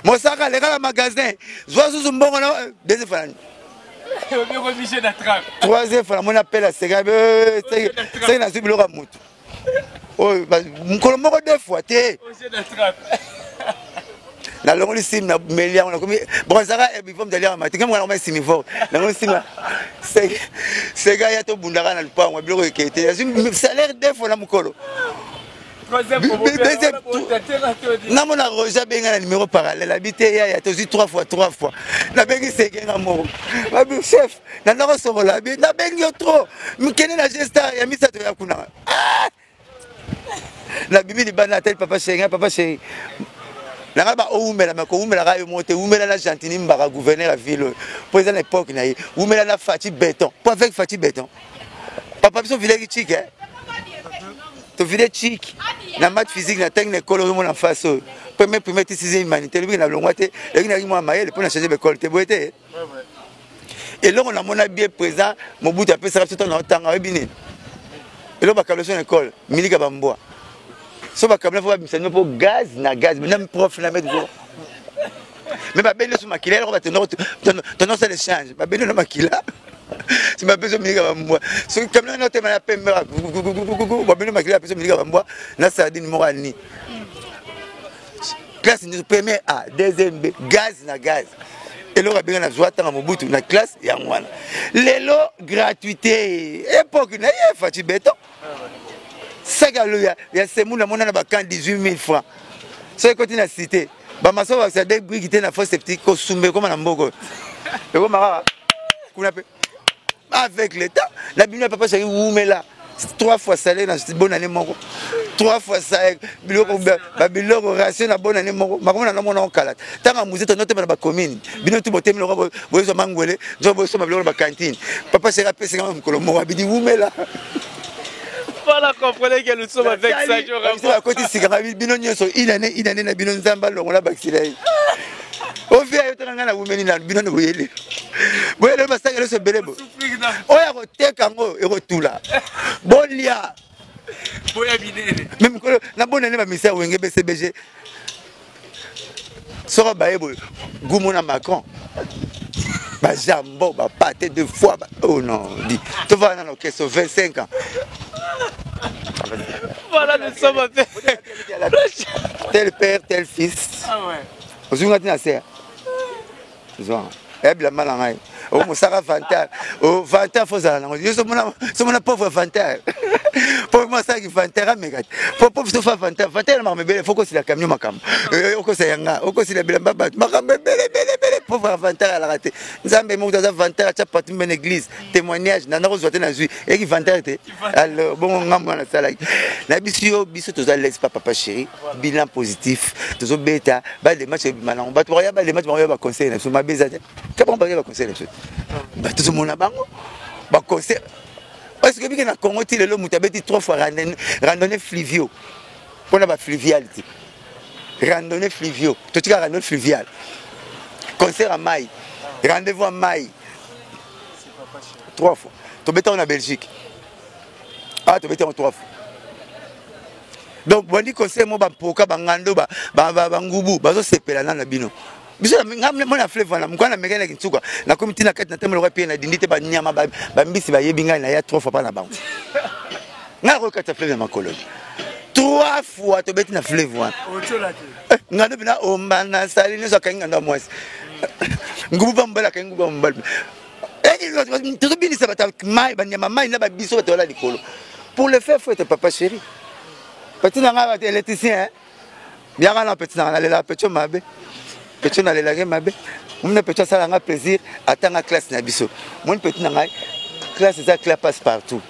Speaker 1: mosaka, leka na magasin, zwa susu mbongo na deuxième fois nani. Troisième fois namoni appel ya sega, seke nazwi biloko ya motu oyo mokolo moko deux fois te. Nalongoli sim na meli yango, nakomi bon, ezalaka herbivore, moto aliaka mati ngai, mwana simivore. Nalongoli sim, sega ya tobundaka na lupango, biloko ekei te. Nazwi salaire deux fois na mokolo. Namona Roger abenga na numéro parallèle, abi te yaya, tozwi trois fois, trois fois. Nabengi segenga moko, babi chef nandako sokola, abi nabengi yo trop, mikende na gestar ya misato ya kuna. Nabimi libanda, atali papa chéri ngai, papa chéri nanga ba owumela me kowumelaka yo moko te, wumela na Gentini Mbaka, gouverneur ya ville oyo, mpo eza na époque na ye, wumela na Faci Béton, mpo avec Faci Béton papa biso vileki chike, tovile chike na math physique na ntangi na ekolo. Ozomona face oyo, premier primaire ti sixième humanité, elobiki na longwa te, elobiki naki mwa mayele mpo na change baekole te boye te. Eloko namona bien, président Mobutu apesaka biso ntango na otanga, oyebi nini? Eloko bakabela biso na ekole, milika bambwa so bakabela, fo babimisa nino mpo gaz na gaz na prof na maître. Mais babendi so makila, eloko batendo osala échange, babendi no makila, si bapesi milika bambwa, soki kamina na otema ya pembe, babendi makila, bapesi milika bambwa na sardine moko ani. Classe nyonso première A, deuxième B, gaz na gaz. Eloko abenga na zwa ntanga Mobutu na classe yango wana. Lelo gratuité, époque na ye Faci Béton, saki ya semoule namona na bakan 18 000 francs. Soki ekoti na cité, bamaso bakisa de briki te na fosse septique, kosumba ekoma na mboka oyo, ekoma kaka kuna mpe. Avec le temps, na bino ya papa chéri wumela. Trois fois salaire na bonne année moko. Trois fois salaire biloko ba biloko ration na bonne année moko. Makomo na mona okala. Tanga musée to note na ba commune. Bino tout botemi loko bozo mangwele, zo bozo ma biloko ba cantine. Papa chéri apesi nga mokolo moko abidi wumela.
Speaker 2: Voilà, comprenez que nous sommes avec Sadio
Speaker 1: Ramos. Akoti sika bino nyonso une année, une année na bino nzamba longola bakisila ye. Ovia yo tanga na wumeli na bino na boyele. Boyele basaka nyonso ebele bo. Oyo akoteka yango ekotula. Bolia.
Speaker 2: Boya binene.
Speaker 1: Mais mokolo na bonne année ba misa wenge BCBG. Soko baye boye gumo na Macron. Ba jambon, ba pâté deux fois. Ba... Oh non, dit. Tu vas dans l'orchestre 25 ans.
Speaker 2: Voilà, nous sommes avec.
Speaker 1: Tel père, tel fils.
Speaker 2: Ah ouais.
Speaker 1: Ozunga tina se. Zwa. Eh bilamba na ngai. O mosaka vantar. O vantar fo zala nango. Yo somona somona pauvre vantar. Pauvre mosaki vantar ameka. Po pauvre sofa vantar. Vantar na makambo ebele fo kosila camion makambo. Okosila yanga, okosila bilamba bato. Makambo ebele ebele ebele pauvre vantar alaka te. Nzambe moko aza vantar atia partout meme église. Témoignage na nakozwa te nazwi. Eki vantar te. Alors bongo ngambo wana nasalaki. Na biso yo biso toza laisse pas papa chéri. Bilan positif. Tozobeta ba de match ebima nango. Bato bakoya ba de match bakoya ba conseil na biso mabe eza te. Ka bango bakoya ba conseil na biso. Bato tozomona bango ba conseil. Parce que bike na Congo ti lelo moto abeti trois fois randonnée fluvio. Pona ba fluvial te. Randonnée fluvio. Totika randonnée fluviale. Concert à mai. Rendez-vous à mai. Trois fois. Tobeta na Belgique. Ah tobeta trois fois. Donc bandi conseil mo ba mpoka ba ngando ba ba ba ngubu bazo sepela na bino. Biso nga mona fleuve wana mokwana mekani na kinsuka nakomi ntina kati na temo lokola pie na dindi te banyama bambisi bayebi ngai na ya trois fois mpa na bango. Ngai nakokata fleuve na makolo trois fois tobeti na fleuve wana. Ngando mpena omba na sali nyonso akangi ngando ya mwasi. Ngubu ba mobali akangi ngubu ba mobali. Tozobinisa bato mai banyama mai na babiso bato wala likolo. Pour le faire faut être papa chéri. Petit na ngai bato électricien. Biaka na petit na ngai nalela petit mabe. Petit nalelaki mabe. Mona petit asala nga plaisir atanga classe na biso. Moni petit na ngai classe eza classe passe partout.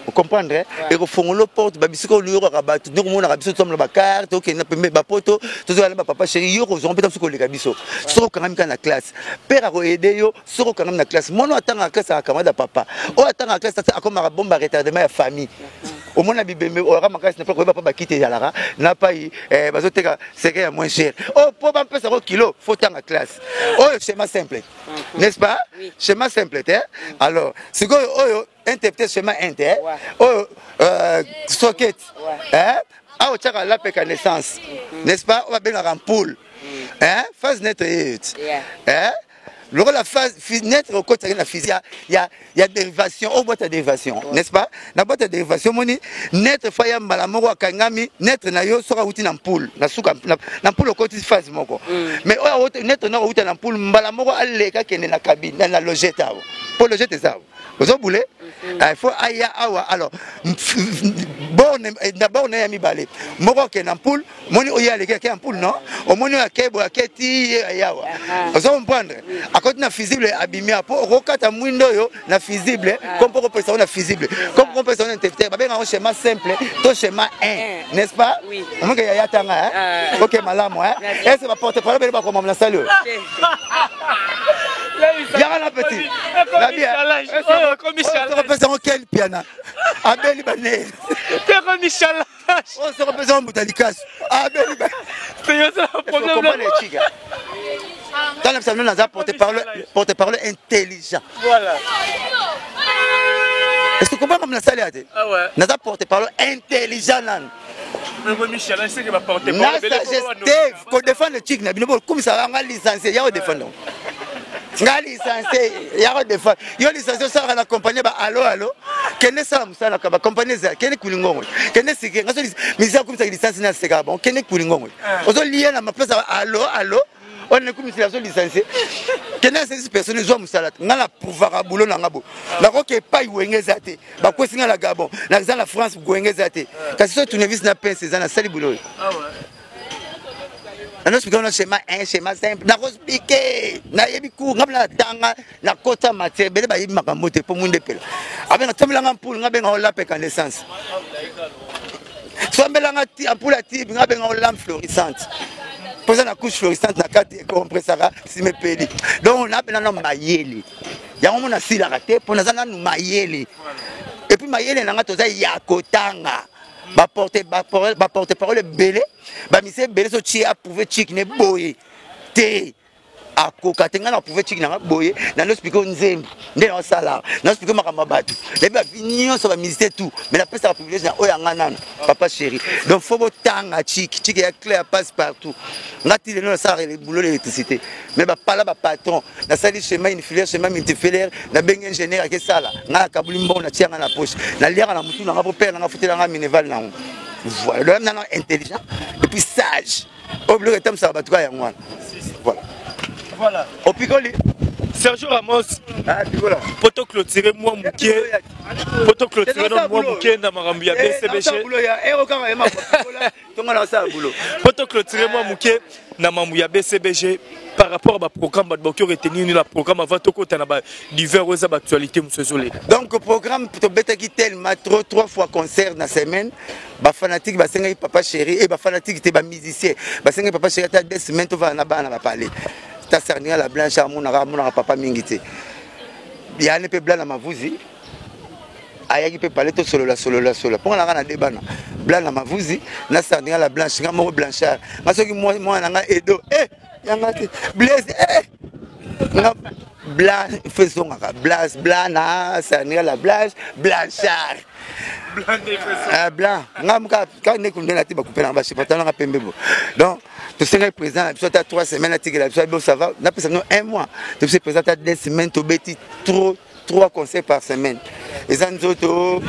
Speaker 1: Vous comprenez? Et au fond, le porte, bah, bisiko, lui, aura battu. Nous, on a biso, tomme la carte, ok, na pembe, ba poto, tout ça, ba papa chéri, yo, on peut pas les biso. Soko quand même quand la classe. Père a aidé yo, soko quand même la classe. Moi, non, attends la classe, à camarade papa. Oh, attends la classe, à comme un bombe à retardement ya famille. Au moins, la bibembe, aura ma classe, n'a pas pas pas quitter Yalara, n'a pas eu, eh, bah, zoteka, c'est qu'il y a moins cher. Oh, pour pas ça au kilo, faut tant la classe. Oh, schéma simple. N'est-ce pas?
Speaker 4: Oui.
Speaker 1: Schéma simple, hein? Alors, c'est quoi, oh, oh, interpréter schéma inter,
Speaker 4: Ouais.
Speaker 1: oh, socket,
Speaker 4: Ouais.
Speaker 1: hein? Ah, on tient la paix naissance, n'est-ce pas? On va bien la poule, hein? Phase nette et
Speaker 4: Yeah.
Speaker 1: hein? Le la phase nette au côté de la physique, il y a, il y a dérivation, au boîte à dérivation,
Speaker 4: Ouais.
Speaker 1: n'est-ce pas? La boîte à dérivation, moni, net faya mbala moko akangami, net na yo soka uti na poule, na suka, na, na poule au côté phase moko. Mais oyo autre, net na uti na poule mbala moko aleka kende na cabine, na, na logette awa. Po logette ça. Ozo boule? Ah, il faut aya awa. Alors, borne, d'abord na ya mibale. Moko ke na poule, moni oya aleka ke na poule non? Omoni oya ke bo aketi ye ayawa. Ozo comprendre? À côté na fusible abimia po rokata mwindo yo na fusible, comme pour kopesa na fusible. Comme kopesa na interrupteur, ba benga schéma simple, to schéma 1, n'est-ce pas?
Speaker 4: Oui.
Speaker 1: Omonke ya yatanga hein? OK malamu hein?
Speaker 4: Merci.
Speaker 1: Est-ce ba porte parole ba koma na salle? Yaka na petit. La bien.
Speaker 2: Oh, comme Michel.
Speaker 1: On se représente quel piano? Abeli Bané.
Speaker 2: T'es comme Michel.
Speaker 1: On se représente Boutalikas. Abeli Bané.
Speaker 2: C'est ça le problème.
Speaker 1: Comment les chiga? Dans la salle, on a porte-parole, porte-parole intelligent.
Speaker 2: Voilà.
Speaker 1: Est-ce que tu comprends comme la salle?
Speaker 2: Ah ouais.
Speaker 1: Nous avons porte-parole intelligent.
Speaker 2: Mais moi, Michel, je sais qu'il va porter
Speaker 1: Na
Speaker 2: parole.
Speaker 1: sagesse, qu'on défend le chic, comme ça, on a licencié, il y a défendre. Nga licencié, il y a défendre. Il y a licencié, ça va l'accompagner, bah, allo, allo. Kene sala musala ka ba compagnie za, kene kulingongo. Kene sike, nga so mizia kumisa licencié na seka bon, kene kulingongo. Ozo lié na ma place, allo, allo. On est comme si la seule licenciée. Kene seize personnes zo musala. Nga la pouvoir boulot na ngabo. Na ko ke pa wenge zate. Ba ko singa la Gabon. Na za la France wenge zate. Kasi so tournevis na pince za na sali boulot.
Speaker 2: Ah ouais.
Speaker 1: Nano na schéma 1, schéma simple, nakoexpliquer, nayebi cours nga mpena, natanga, nakota matière ebele, bayebi makambo te. Mpo mwinda epela, abenga tombelanga mpulu, nga benga lampe incandescence, sombelanga ampoule ya tube, nga benga lampe fluorescente, mpoza na couche fluorescente na kati, ecompressaka nsima epeli. Donc napena na mayele yango mo nasilaka te, mpo naza nanu mayele. Et puis mayele na nga toza ya kotanga. Baporte parole ebele, bamise ebele, so tie approuve chik ne boye te, akoka te. Ngai na approuve chik nanga boye, nando expliquer nzembo nde naosala, na expliquer makambo ya bato, nayebi bavi nyonso, bamusicien tout, mais napesaka privilège na oyo yanga nano, papa chéri. Donc faut botanga chik chik ya clé ya passe partout. Nga ti lelo nasalaka boulot l'électricité, mais bapala bapatron, nasali schéma unifilaire, schéma multifilaire, nabengi ingénieur akesala, ngai nakabuli mbongo, natia ngai na poche, naliaka na motu nanga, po père nanga futela ngai minerval nango. Voilà, donc nano intelligent et puis sage, oyo biloko etambisaka bato kaka yango wana. Voilà.
Speaker 2: Voilà.
Speaker 1: Opikoli.
Speaker 2: Sergio Ramos.
Speaker 1: Ah, pikola.
Speaker 2: Po toclôturer mwa moke, po toclôturer no mwa moke na makambo ya BCBG.
Speaker 1: Tonga na osala boulot.
Speaker 2: Po toclôturer mwa moke na mambo ya BCBG par rapport à baprogramme, bato bakoki retenir nini na programme avant tokota na badivers oyo eza baactualité mosusu ezoleka?
Speaker 1: Donc programme tobetaki tellement trop, trois fois concert na semaine. Bafanatique basengaki papa chéri, e bafanatique te, bamusicien basengaki papa chéri ata 2 semaines tovanda na bana bapale. Ta sarninga la blanche amonaka papa mingi te, yani mpe bla na mavuzi ayaki mpe pale, tosolola solola solola mponga nanga na de bana bla na mavuzi na sardinga la blanche. Nga moko Blanchard, nga soki mwana na nga edo e yanga te, Blaise e nga bla fo ezongaka Blas, bla na sardinga la blanche, Blanchard blanc. Nga kaka nde kunde na te, bakupe nanga basupporter nanga pembe bo. Donc tosengaki président na biso ata 3 semaines atikela biso. Bo ça va, napesa bino un mois. Topesi président ata 2 semaines, tobeti trop, trois concerts par semaine, eza nzoto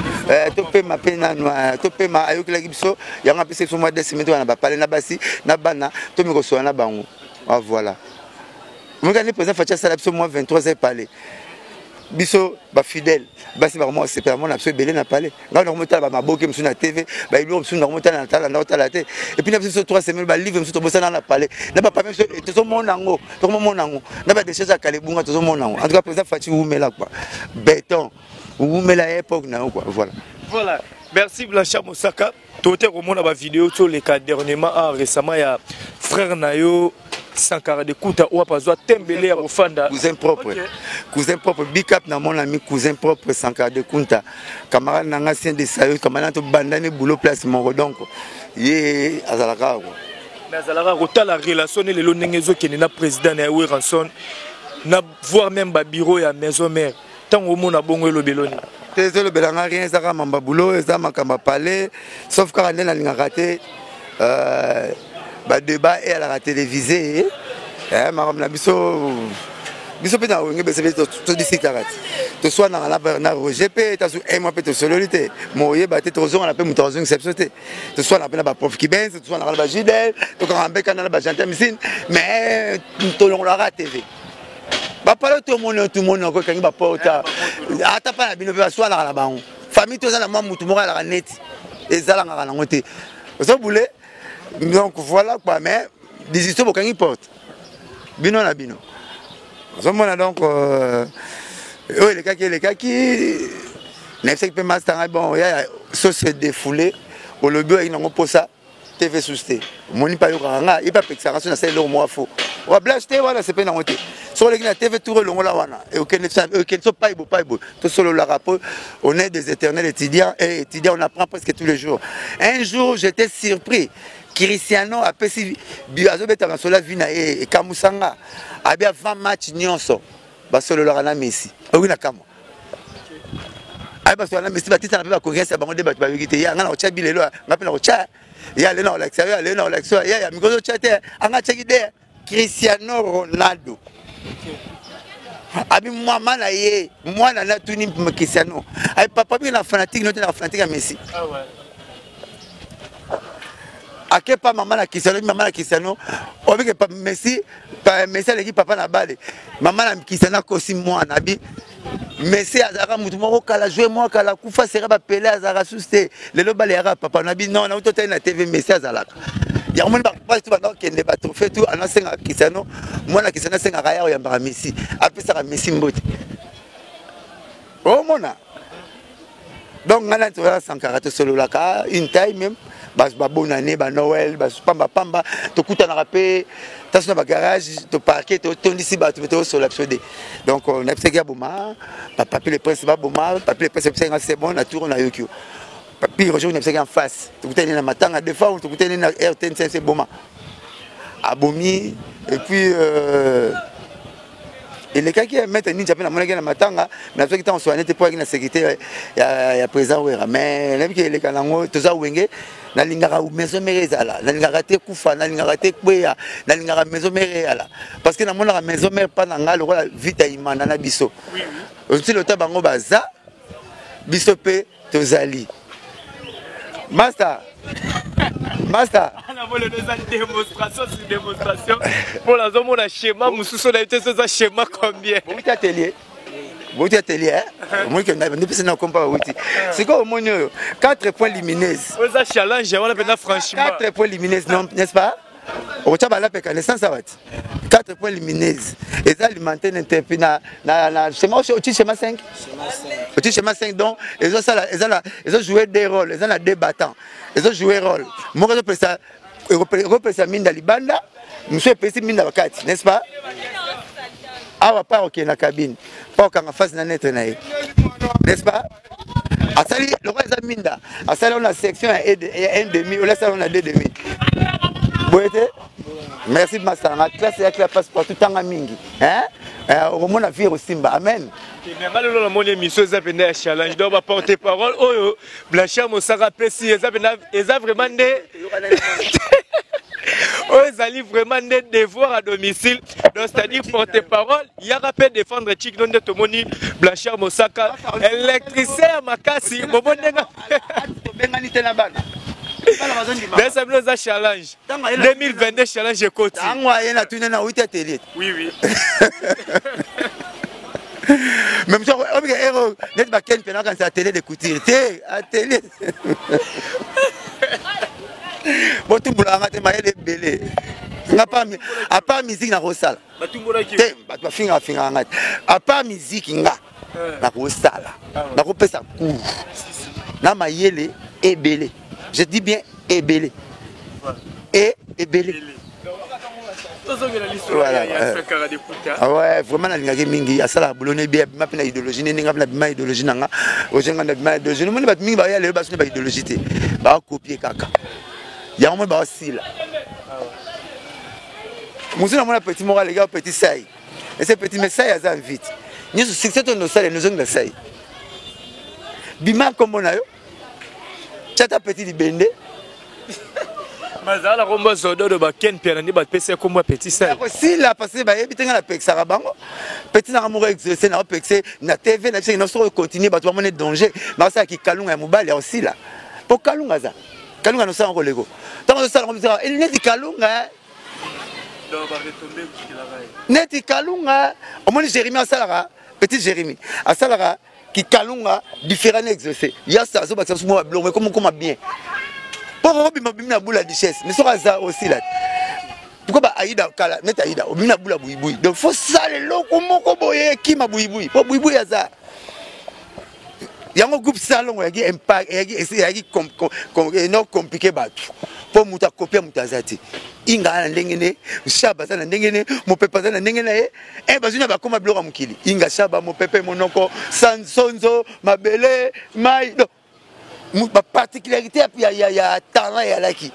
Speaker 1: topema mpe nanu topema. Ayokelaki biso yango, apesi biso mwa 2 semaines, towana bapale na basi na bana, tomi kosola na bango. Ah, voilà, mokani président Fatshi asala biso mwa 23 heures pale. Biso bafidèle basi bakoma kosepela, mona biso ebele na pale. Ngai nakomotala bamaboke mosusu na TV, babiloko mosusu nakomotala na tala, nakotala te. Et puis na biso 3 semaines, balivre mosusu tobosana na pale, na bapame mosusu tozomona yango, tokomomona yango na badécharge ya kala ebunga, tozomona yango. En tout cas président Fatshi, wumela quoi, béton, wumela ya époque na yo quoi, voilà.
Speaker 2: Voilà, merci Blanchard Mosaka. Tote komona bavideo toleka dernièrement, ah, récemment ya frère na yo Sankara de Kuta, oyo azwa tembele ya kofanda.
Speaker 1: Cousin propre, okay. Cousin propre, big up na mon ami cousin propre Sankara de Kunta, camarade na nga sien de sayo, camarade tobandani boulot place moko, donc ye azalaka quoi.
Speaker 2: Mais azalaka kotala relation ne lelo ndenge ezokende na président na ye Werrason, na voire même babureau ya maison mère. Ntango omona bongo, elobelo nini?
Speaker 1: Te, ezolobelanga rien, ezaka mamba boulot, eza makambo ya palais, sauf kaka nde nalingaka te badébat eyalaka télévisé. Makambo na biso, biso mpe na Wenge bese mpe todisikaka te, toswanaka na Roger mpe tasu un mois mpe tosololi te, moyeba te, tozongana mpe moto azongisa biso te. Toswanaka mpe na baprof Kibens, toswanaka na bajidel, tokanga mpe kanda na bagentin misine, mais tolongolaka TV bapale. Tomoni tomoni yango ekangi baporte, ata mpa na bino mpe baswanaka na bango. Famille toza na mwa mutu moko alaka neti ezalangaka nango te, ozobule. Donc voilà quoi, mais disisto bokangi porte bino na bino, ozomona. Donc oyo elekaki elekaki, nayebisaki mpe master ngai, bon yaya, so se défoulé, olobi oyaki nango mposa TV susu te, omoni mpe ayokaka nga, ye mpe apekisaka so nasala eloko moko fo wa blanche te wana, sepe nango te. Soki oleki na TV tour, elongola wana, ekende so pai bo pai boye. Tosololaka po on est des éternels étudiants et étudiants, on apprend presque tous les jours. Un jour j'étais surpris, Cristiano apesi, azobeta masolo ya vie na ye, ekamusanga abi avant match nyonso basololaka na Messi. Oki na kamwa, ayi basola na Messi, batitana mpe bakongrese ya bango nde bato bayoki te. Ya nga na kotya bilelo, nga mpe na kotya ya lelo, na kolakisa yo ya lelo, na kolakisa yo ya ya mikolo otya te, anga atyaki de Cristiano Ronaldo abi mama na ye mwana natuni Cristiano ayi papa biki na fanatique no te, na fanatique ya Messi. Ake pa mama na Cristiano, mama na Cristiano obike pa Messi, pa Messi aleki papa na bale. Mama na Cristiano akosi mwana, abi Messi azalaka motu moko kala, joue mwa kala, kufa sera bapele, azalaka susu te lelo, bale yaka papa na bi non, nauti otali na TV, Messi azalaka. Yango moni bapasi tu banda kokende batrophée tu anasengaka Cristiano, mwana Cristiano asengaka ya oyambaka Messi, apesaka Messi mbote. Omona donc ngai nani toza Sankara, tosololaka une taille même babonne année, banoël, pambapamba tokutanaka mpe taso na bagarage, toparke, totondisi bato mpe tosola biso de. Donc nayebisaki aboma Papi le Prince, baboma Papi le Prince. Ebisaki nga c'est bon na tour nayoki yo Papi Roger, nayebisaki en face, tokutani na matanga deux fois, tokutani na RTNC, boma abomi. Et puis elekaki ya maître Ninja mpe namonaki na matanga, nazwaki ntango soane te mpo ayaki na sécurité ya président Wera. Mais nayebi ke eleka nango, toza Wenge. Nalingaka Maison Mère ezala, nalingaka te kufa, nalingaka te kweya, nalingaka Maison Mère eyala parce que namonaka Maison Mère mpa na ngai lokola Vita Imana na biso ntili ota bango baza, biso mpe tozali. Master, master.
Speaker 2: Eza démonstration sur démonstration mpo nazomona schéma mosusu, nayebi te so eza schéma combien.
Speaker 1: Bouti atelier, bouti atelier, omoni ke ndepesi na kompa bauti sikoyo, omoni oyo 4 points lumineuse.
Speaker 2: Eza challenge wana mpenza, franchement.
Speaker 1: 4 points lumineuse, non, n'est-ce pas? Okotya balapeka naissance awa ti 4 points lumineuse eza alimenté na schéma. Oti schéma 5, oti schéma 5. Donc ezosala, ezojouer deux rôles, eza na deux battants, ezojouer rôle moko, ezopesa, ekopesa minda libanda, mosusu epesi minda bakati, n'est-ce pas? Awa pa okende na cabine pa okanga phase na neutre na ye, n'est-ce pas? Asali lokola eza minda, asali oyo na section ya 1 demi, oyo asali oyo na 2 demi, boye te? Merci masanga classe ya classe passeport, tanga mingi okomona vie ekosimba. Amen.
Speaker 2: Nga lelo namoni émission eza mpenza ya challenge. Donc baporte parole oyo Blanchard Mosaka apesi eza mpenza, eza vraiment nde oyo ezali vraiment nde devoir à domicile. Donc c'est-à-dire porte parole yaka mpe défendre chik no nde tomoni Blanchard Mosaka, électricien ya makasi, bomoni ndenge
Speaker 1: Tobengani te na bana.
Speaker 2: Besa bino eza challenge 2022, challenge ekoti.
Speaker 1: Ntango aye na tuni na wuti atelier.
Speaker 2: Oui.
Speaker 1: Même so obike ero neti bakeni mpe nakanisa atelier de couture te, atelier botumbolaka te, mayele ebele nga à part musique nakosala te. Bato bafingaka fingaka nga te. À part musique nga nakosala, nakopesa cours na mayele ebele, je dis bien ebele e ebele.
Speaker 2: Voilà.
Speaker 1: Ouais, vraiment nalingaki mingi, asalaka boloni ebi, abima mpe na idéologie nde ndenge mpe nabima idéologie na nga ozenga, nabima idéologie. Nomoni bato mingi baya lelo baso na baidéologie te, bakopie kaka yango moi baosila mosu. Namona petit moko aleki petit sai ese petit, mais sai aza vite nyonso succès to nosala nozongela sai bima nkombo na yo tiata petit libende.
Speaker 2: Bazala na kombo Zododo, baken Piana nde bapesi kombo ya petit sai.
Speaker 1: Kosila parce que bayebi te nga napekisaka bango. Petit nanga moko exerce na opekise na TV na biso nyonso, oyo continue bato bamoni danger, basalaki kalunga ya mobali ya osila mpo kalunga aza kalunga nosala koleko ntango ozosala ngo neti kalunga, neti kalunga. Omoni Jérémi asalaka, petit Jérémi asalaka kikalunga différent na exaucé yasa, azobakisa biso mwa babiloko ekoma koma bien mpo kokobima bimi na bula duchesse. Mais soki aza osila te, pourquoi ba Aida kala neti Aida obimi na bula buibui? Donc faut sala eloko moko boye ekima buibui mpo buibui aza yango. Groupe Salongo eyaki impact, eyaki no compliqué bato mpo moto akopia moto aza te. Inga na ndenge ne, Shaba aza na ndenge ne, Mopepe aza na ndenge na ye. E bazwi na bakoma biloko ya mokili, Inga, Shaba, Mopepe, monoko, sansonzo, mabele, mai. Donc baparticularité ya talent eyalaki.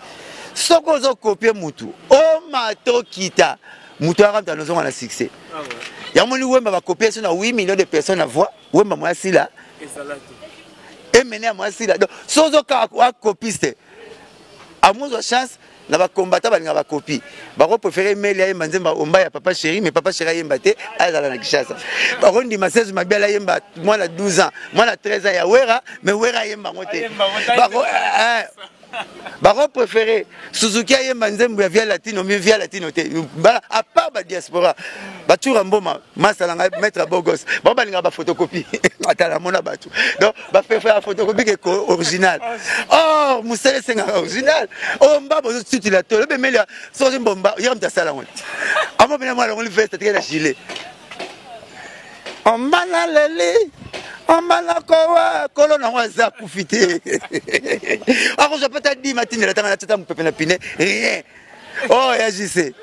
Speaker 1: Soki ozokopie mutu oma tokita mutu aka mutu anozonga na succès yango. Moni Wemba, bakopie so na 8 millions de personnes na voix. Wemba moya sila emene ya moya sila. Donc so ozokaka akopiste, amozwa chance na bakombata balinga bakopi, bakopréféré Meli ayemba nzembo omba ya Papa Chéri, mais Papa Chéri ayemba te, azala na Kinshasa. Bakondima Serge Mabiala ayemba mwana 12 ans, mwana 13 ans ya Wera, mais Wera ayemba yango te. Bako préféré Suzuki ayemba nzembo ya Via Latino mi Via Latino te. Bala à part ba diaspora. Ba tsura mboma masala ngai maître bogos. Ba balinga ba photocopie. Atala mona batu. Donc ba préfère photocopie que original. Or musele senga original. Oh mbabo zo tutila to. Lobe melia soki mbomba yam ta sala ngol. Amo bena mwana ngol veste tikela gilet. Omba leli omba nakowa kolo nango aza akufi te akozwa mpe ata dima atindela tanga natata mopepe na pine rien oh ya jc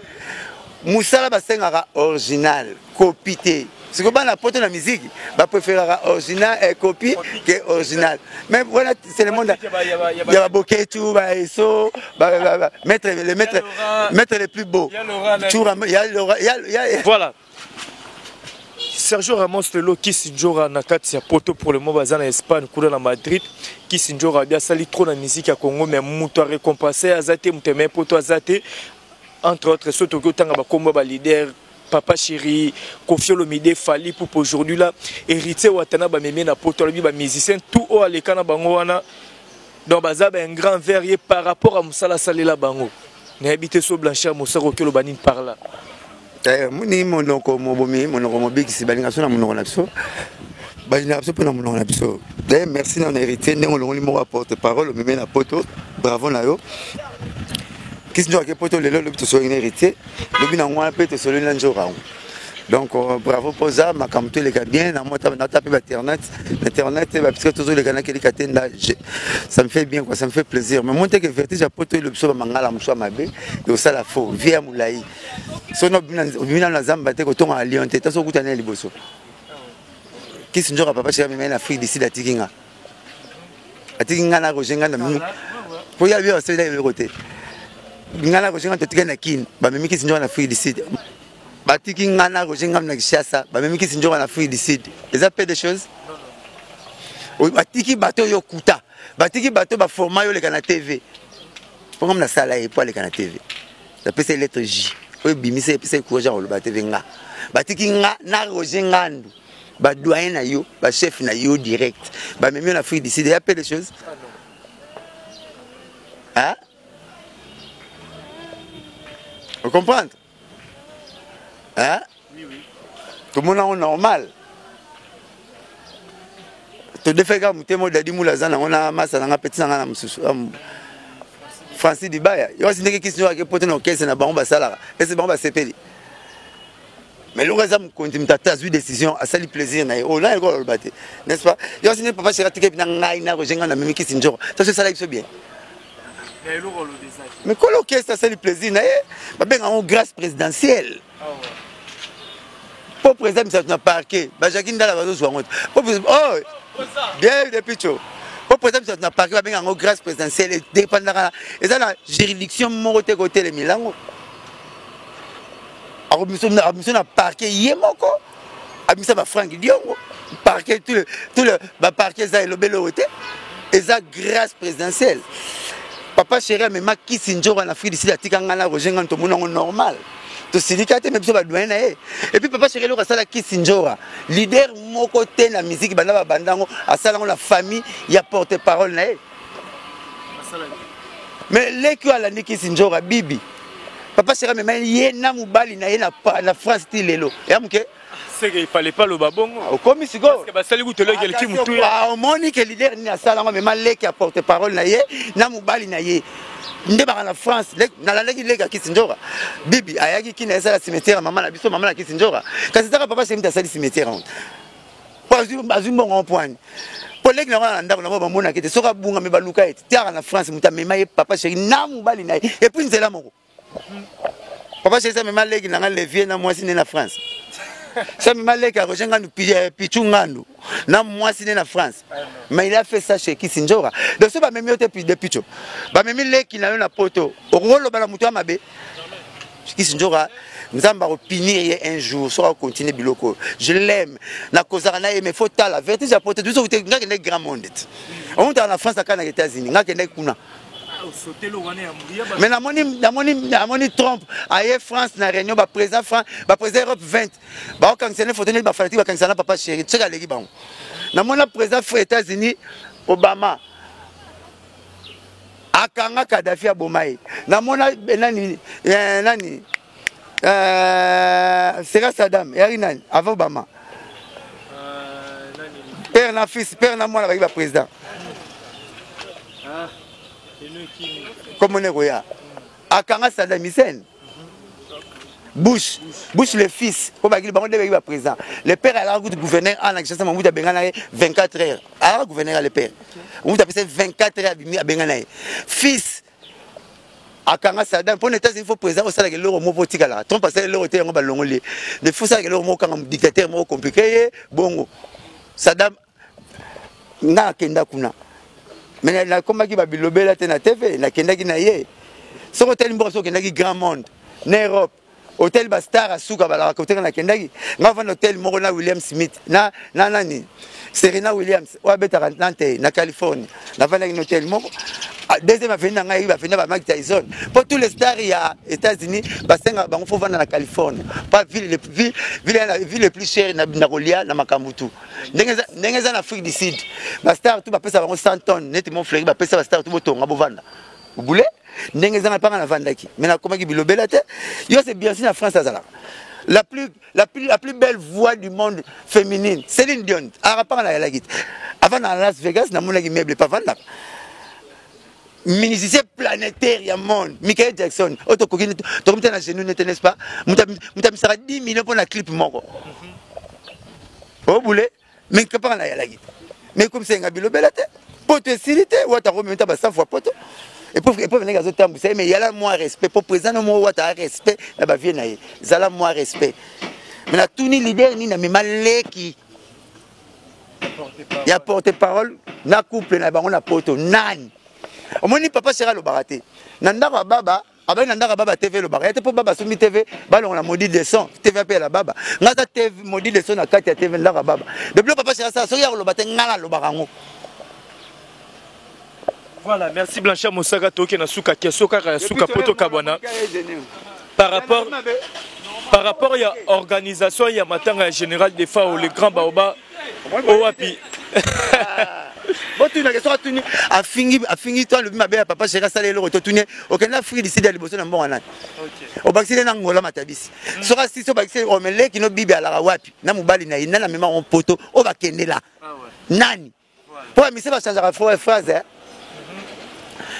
Speaker 1: mosala basengaka original copie te sikoyo bana poto na miziki bapréféraka original eh, copie ke original mais wana c'est le monde ya baboketu baeso maître le maître maître le plus beau
Speaker 2: ya voilà Sergio Ramos lelo Kisi Ndjora na kati ya poto pour le moment baza na Espagne kuna na Madrid Kisi Ndjora abi asali trop na musique ya Congo mais moto a récompense aza te moto amemi poto aza te entre autres soki tokoki otanga bakombo ba leader Papa Chéri, Koffi Olomide, Fally Ipupa aujourd'hui là, Héritier Watanabe bamemi na poto alobi ba musiciens tout oyo aleka na bango wana donc baza ba un grand verre ye par rapport à mosala asalela bango nayebi te so Blanchard Mosaka oki oloba nini par là.
Speaker 1: Eh, moni monoko mobomi monoko mobikisi balinga biso na monoko na biso balingaka biso mpe na monoko na biso. D'ailleurs merci na héritier ndenge olongoli moko ya porte parole omemi na poto, bravo na yo. Kisi nzoka ke poto lelo lobi tosololi na héritier, lobi na ngwana mpe tosololi na nzoka yango. Donc bravo poza makambo toleka bien na mota na tape ba internet internet ba puisque tozoleka na kelika te nda ça me fait bien quoi, ça me fait plaisir. Mais monte que vertige ya poto elobi so ba mangala mosu ya mabe osala faux vie ya molai soki obimi nano na zamba te kotonga na lion te taso okutana ya liboso kisi nzoka papa cheka mema na Afrique du Sud atiki nga atiki nga na Roger nga na po ya bio asali eloko te nga na Roger nga totikali na Kin bamemi kisi nzoka na Afrique du Sud batiki nga na Roger nga na Kinshasa bamemi kisi nzoka na Afrique du Sud eza peu de choses batiki bato oyo kuta batiki bato baforma yo oleka na TV mpo nga nasala ye po aleka na TV napesa ye lettre J oyo ebimisa epesa ye courage ya koloba TV nga batiki nga na Roger Ngandu badoyen na yo bachef na yo direct bamemi yo na Afrique du Sud ya peu de choses hein? Vous comprenez hein?
Speaker 2: Oui, oui.
Speaker 1: Tout le monde normal. Todefaki kaka motema oyo dadi mula aza nango na masa nanga peti nanga na mosusu Francis Dibaya yo asi ndenge kisi ake poto na orchestre na bango basalaka ese bango basepeli mais eloko eza mokonzi moto ata azwi décision asali plaisir na ye oyo na eloko aloba te n'est-ce pas? Yo asi ndenge papa chéri atiki na ngai na Roger ngai na memi kisi njoko taso esalaki biso bien mais kolo orchestre asali plaisir na ye babenga yango grâce présidentielle po président misato na parquet bajaki ndala bazozwa yango te oh bien depuis tio po président misato na parquet babenga yango grâce présidentielle edépendaka eza na juridiction moko te kotelemela yango akomiso na parquet ye moko abimisa ba Frank Diongo parquet tout le ba parquet eza elobeli oyo te eza grâce présidentielle. Papa chéri amema kisi nzoka na Afrique du Sud atika ngai na Roger ngai tomona yango normal tosilika te mais biso badoyen na ye. Et puis papa chéri eloko asala kisi nzoka leader moko te na musique banda babanda yango asala yango na famille ya porte parole na ye. Mais leki oyo alandi kisi nzoka bibi papa chéri amema ye na mobali na ye na France ti lelo ya moke.
Speaker 2: C'est qu'il fallait pas loba bongo.
Speaker 1: Okomi sikoyo.
Speaker 2: Parce que basali kutu eloko eleki mutu ya.
Speaker 1: Omoni ke leader nini asala yango amema leki ya porte parole na ye na mobali na ye nde baka na France nalandaki leki ya kisi nzoka bibi ayaki kina esala cimetière ya mama na biso mama na kisi nzoka kasi ezaka papa chéri asali cimetière yango po azwi mbongo yango poani po leki na wana na ndako na bango bamonaki te soki abungami baluka ye te tiaka na France moto amema ye papa chéri na mobali na ye et puis nzela moko papa chéri amema leki na nga levier na mwasi ne na France sa amema leki ya Roger Ngandu Pichu Ngandu na mwasi ne na France mais il a fait ça chez Kisi Nzoka donc so bamemi yo te de Picho bamemi leki na yo na poto okoloba na moto ya mabe Kisi Nzoka Nzambe akopinir ye un jour soki akocontinue biloko je l'aime nakozaka na ye mais faut tala vérité ya poto biso te nga kende grand monde te omutaka na France akana na États-Unis nga kende kuna mais namoni Trump aye France na réunion ba président France ba président Europe 20 baokangisa ne photo neti bafanatike bakangisa na papa chéri soki aleki bango namoni na président États-Unis Obama. Akanga Kadhafi, aboma ye. Namona eh, nani eh, nani eh, sera Saddam eyaki nani avant Obama, père na fils, père na mwana baki baprésident. Komona ekoya akanga Saddam Hussein, Bush, Bush le fils, po bakili bango nde baki baprésident. Le père alaka kutu gouverneur ana Kinshasa. Mobutu abengana ye 24 heures, alaka gouverneur. Le père, Mobutu apesa 24 heures, abimi, abengana ye. Fils akanga Saddam mpo na États-Unis. Faut président osalaka eloko moko mpo otikalaka. Trump asala eloko te, yango balongoli ye. De faut osalaka eloko moko, okanga dictateur moko compliqué ye bongo. Saddam nga akenda kuna, mais nakomaki babilobela te na TV. Nakendaki na ye. Soki otali mboka, soki okendaki grand monde na Europe, otali bastar asuka balaka kotenga. Nakendaki nga vanda hotel moko na William Smith na nani, Serena Williams oyo abetaka nante na Californie. Navandaki na hotel moko, deuxième avenue na ngai, bavenda ba Mike Tyson, mpo tous les stars ya États-Unis basengaka bango faut vanda na Californie, pa ville, ville, ville, ville le plus cher na kolia na makambo tu. Ndenge eza na Afrique du Sud, bastar tu bapesa bango 100 tonnes neti Montfleury, bapesa bastar tu botonga, bovanda bule. Ndenge ezanga mpanga navandaki, mais nakomaki bilobela te. Yo, c'est bien si na France azalaka la plus belle voix du monde féminine, Céline Dion, akapanga nayalaki te. Avant na Las Vegas, namonaki meuble pavandaka musicien planétaire ya monde, Michael Jackson, oyo tokoki tokomi te na genou nete, n'est-ce pas? Moto amisaka 10 millions mpo na clip moko obule, mais kapanga nayalaki te. Mais comme senga bilobela te, poto esili te. Wata komemeta ba 100 fois poto epreuve ndenge azotambwisa ye. Mais yala mwa respect po président no moko wata respect na bavie na ye, zala mwa respect. Mais natuni, leader nini amema leki ya porte parole na couple na bango na poto? Nani omoni? Papa chéri alobaka te na ndako ya baba, abali na ndako ya baba. TV elobaka ye te, mpo baba asombi TV, balongo na modi de son. TV mpe ya baba, nga aza TV modi de son na kati ya TV ndako ya baba. De bilo papa chéri asala, soki ya koloba te, nga nalobaka yango.
Speaker 2: Voilà, merci Blanchard Mosaka. Toke na suka, question kaka ya suka poto kabwana. Par rapport ya organisation ya matanga ya général Defao, le grand baoba owapi?
Speaker 1: Botunaka, soki atuni, afingi, afingi to alobi mabe ya papa chéri, asala eloko, totuni: okende Afrique du Sud ya liboso na mbongo nani? Obakisi nde na Ngola matabisi. Soki asisi, obakisi omeleki no bibi alaka wapi na mobali na ye? Nani amema ngo poto oyo bakendela? Nani? Mpo bamise bachangeaka phrase.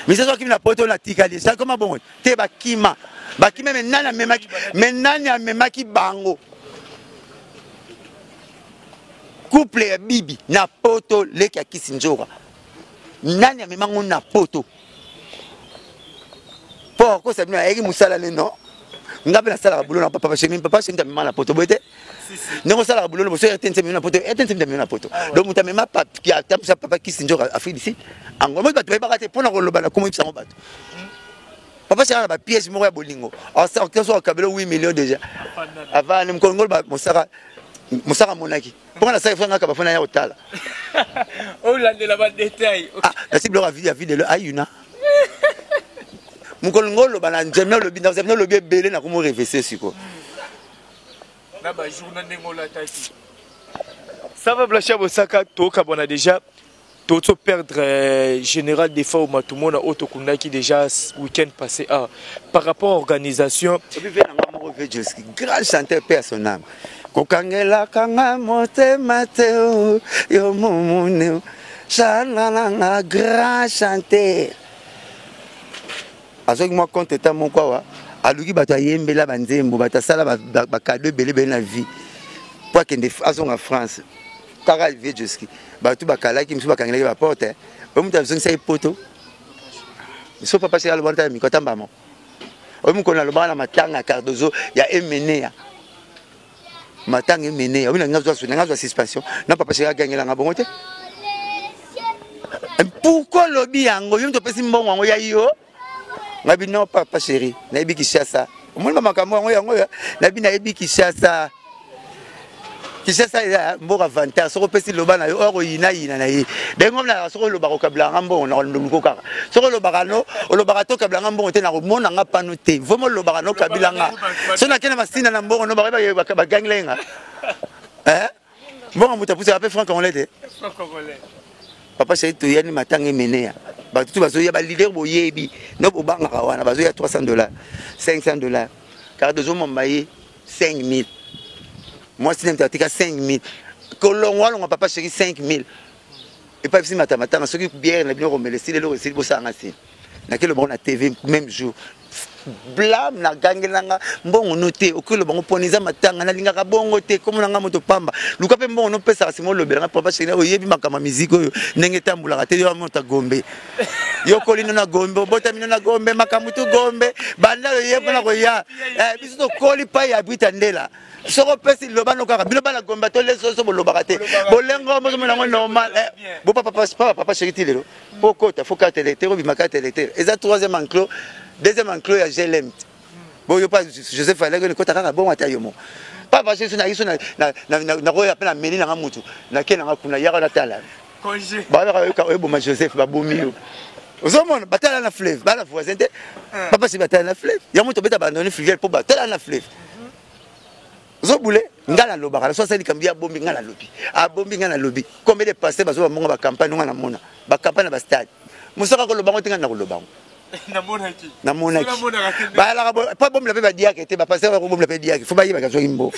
Speaker 1: Mise soki na poto natikali koma bongo te, bakima, bakima. Me nani amemaki? Me nani amemaki bango? Couple ya bibi na poto, leki ya kisi nzoka, nani amemango na poto? Mpo akosa bino ayaki mosala neno. Nga mpe nasalaka boulot na papa chéri. Papa chéri amema na poto boye te. Ndenge osalaka boulot boso, RTNC amema na poto, RTNC amema na poto. Donc moto amema atambwisa papa kisi nzoka Afrique du Sud, Angola, moi bato bayebaka te. Mpona koloba na komo yebisa yango bato, papa chéri na bapiège moko ya bolingo, so akabelo 8 millions déjà avani mokolo ngolo. Mosaka, mosaka amonaki mponga nasala fo ngaka bafona ya kotala.
Speaker 2: Olandela badetail.
Speaker 1: Nasi biloko ya videlo ayuna mokolo ngo oloba na nzembe, olobi na nzembe, olobi ebele na komo revese siko.
Speaker 2: Na bajour na ndenge olataki, ça va. Blanchard Bosaka, tokabwana déjà. Tozo perdre général Defao Matumona oyo tokundaki déjà week-end passé. Ah, par rapport à organisation?
Speaker 1: Moko, grand chanteur, paix à son âme. Kokangelaka nga motema te, yo mumune sana nanga, grand chanteur azwaki mwa compte eta moko awa, aluki bato, ayembela banzembo, bato asala bacadeau ebele ebele na vie mpo akende azonga France. Kaka vieux Joski, bato bakalaki mosusu, bakangelaki baporte oyo moto azongisaki poto. So papa seka aloba ntala mikota mbamo oyo mokolo nalobaka na matanga ya Cardozo ya Emenea, matanga Emenea oyo nanga zwa suspension na papa seka agangelanga bongo te. Pourquoi olobi yango? Yo moto opesi mbongo yango ya yo. Ngabi non, papa chéri, nayebi Kinshasa. Omoni bamakambo yango, yango oyo nayebi, nayebi Kinshasa. Kinshasa eza mboka vantard. Soki opesi loba na yo oyo koyinayina na ye ndenge ngomi, soki olobaka okabilanga mbongo na koluko kaka. Soki olobaka no, olobaka te okabilanga mbongo te, na komona nga pano te. Vraiment olobaka no okabilanga, so nakende masina na mbongo no bagangela nga mbongo, moto apusaka mpe franc congolais te. Papa chéri, toyani matanga Emeneya. Bato tu bazoya, baleader boyebi no bobangaka wana, bazoya 300 dollars, 500 dollars. Cardozo momba ye 5000, mwasi nde moto atika 5000. Kolongwa alongwa papa chéri 5000 epai bisi matamatanga. Soki bière na bino komela esili, eloko esili, bosalanga nsima nakelo bango na TV même jour. Blame nagangelanga mbongo no te, okelo bango mpona eza matanga. Nalingaka bongo te, komona nga moto pamba. Luka mpe mbongo nopesaka nsima olobelanga. Papa chéri, oyebi makambo ya miziki oyo ndenge etambolaka te. Yo moto agombe, yokoli no na gombe, obotami no na gombe, makambo tu gombe banda oye mpona koya. Biso tokoli pai ya brita ndela. Soki opesi loba no kaka bino bana gombe tolesoso, bolobaka te, bolengo bozomona yango normal. Bo papa, papa chéri, ti lelo po kota faut carte électeur, obima carte électeur eza troisième enclos, deuxième enclos ya GLM. Boyo pa Joseph alaki ekota kaka bongo. Ata yo mo papa chéri, so nayaki so nakoya mpe na meli nanga mutu nake nanga kuna yaka natala balaka oyeboma Joseph, babomi yo. Ozomona batala na fleuve, bana voisin te. Papa si batala na fleuve yango tobeta bandoni fluvial mpo batala na fleuve. Ozobule ngai nalobaka na so asali likambo ye abombi, ngai nalobi abombi, ngai nalobi. Combien de pasteur bazoba mbongo bacampagne? Ngai namona bacampagne na bastade, mosaka koloba ngo te, ngai nakoloba ngo. Namonaki bayalaka po abombela mpe badiake te. Bapasteur bakobombela mpe diake, fo bayebaka soki mbo.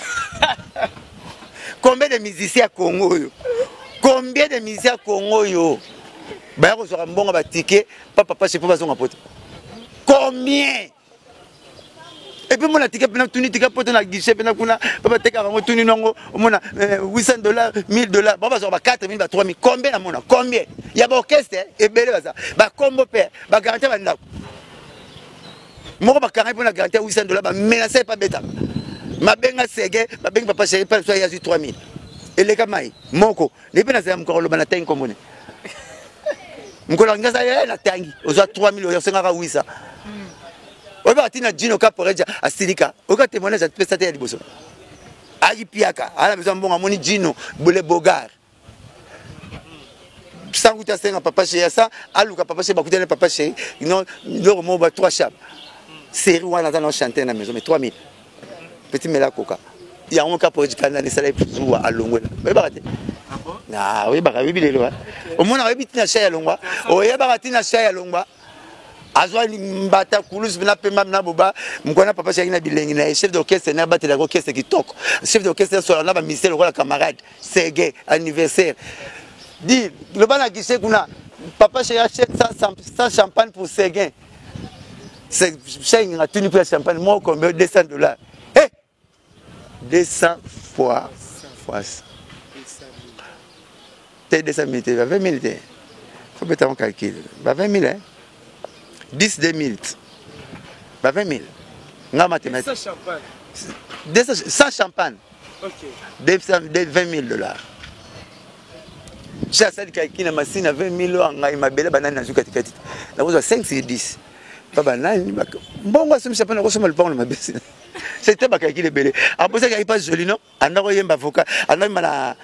Speaker 1: Combien de musiciens ya Congo oyo, combien de musiciens ya Congo oyo baya kozwaka mbongo batike pa papa chez mpo bazonga poto? Combien? Et puis mona ticket mpena tuni ticket poto na guichet mpena kuna mpo batekaka yango, tuni nango, omona 800 dollars, 1000 dollars. Bao bazwaka ba 4000, ba 3000. Combien namona? Combien ya baorchestre ebele baza bakombo mpe bagarantie bandako moko bakangai mpo na garantie ya 800 dollars, bamenace epa betaka mabenga sege, babengi papa chéri mpe so azwi 3000 eleka mai moko. Naye mpe nazala mokolo oloba na tangi kombone mokolo alingi aza ye na tangi ozwa 3000 oyo osengaka 800. Oyebaka ntina Jino Caporeja asilika? Oyoka témoignage apesa te ya liboso, ayaki piaka ala besoin mbongo, amoni Jino le bogar sango te, asenga papa chéri asa aluka papa chéri, bakutani papa chéri non loko moko ba trois chap série wana aza na chanter na maison, mais 3000 petit mela koka yango. Caporeja kanda esala zuwa, alongwela. Oyebaka te? Oyebaka, oyebi lelo, omonaka, oyebi ntina sha ya longwa, oyebaka ntina sha ya longwa. Azwa mbata kuluse na pemba na boba mokolo na papa chéri na bilengi na ye. Chef d'orchestre na abatelaka orchestre kitoko, chef d'orchestre asola na bamusicien lokola camarade sege anniversaire. Di loba na guichet kuna, papa chéri achète 100 champagne pour Seguin. Chaque atuni mpe ya champagne moko combien? 200 dollars. Eh, 200 fois te, 200 000 te, ba 20 000 te, faut beta ngo calcul, ba 20 000, hein, 10 2000, ba 20 000. Nga mathématique, 200 100 champagne.
Speaker 2: Okay.
Speaker 1: 200, 20 000 dollars. Che asali calcul na masini na 20 000 oyo ngai mabele banani nazwi katikati, nakozwa 5 sur 10 pa banani mbongo asombi champagne, nakosomba lupango na mabesi. C'était bacalcul ebele. Abosaki aki pa Jolino anda koyemba vocal, anda koyemba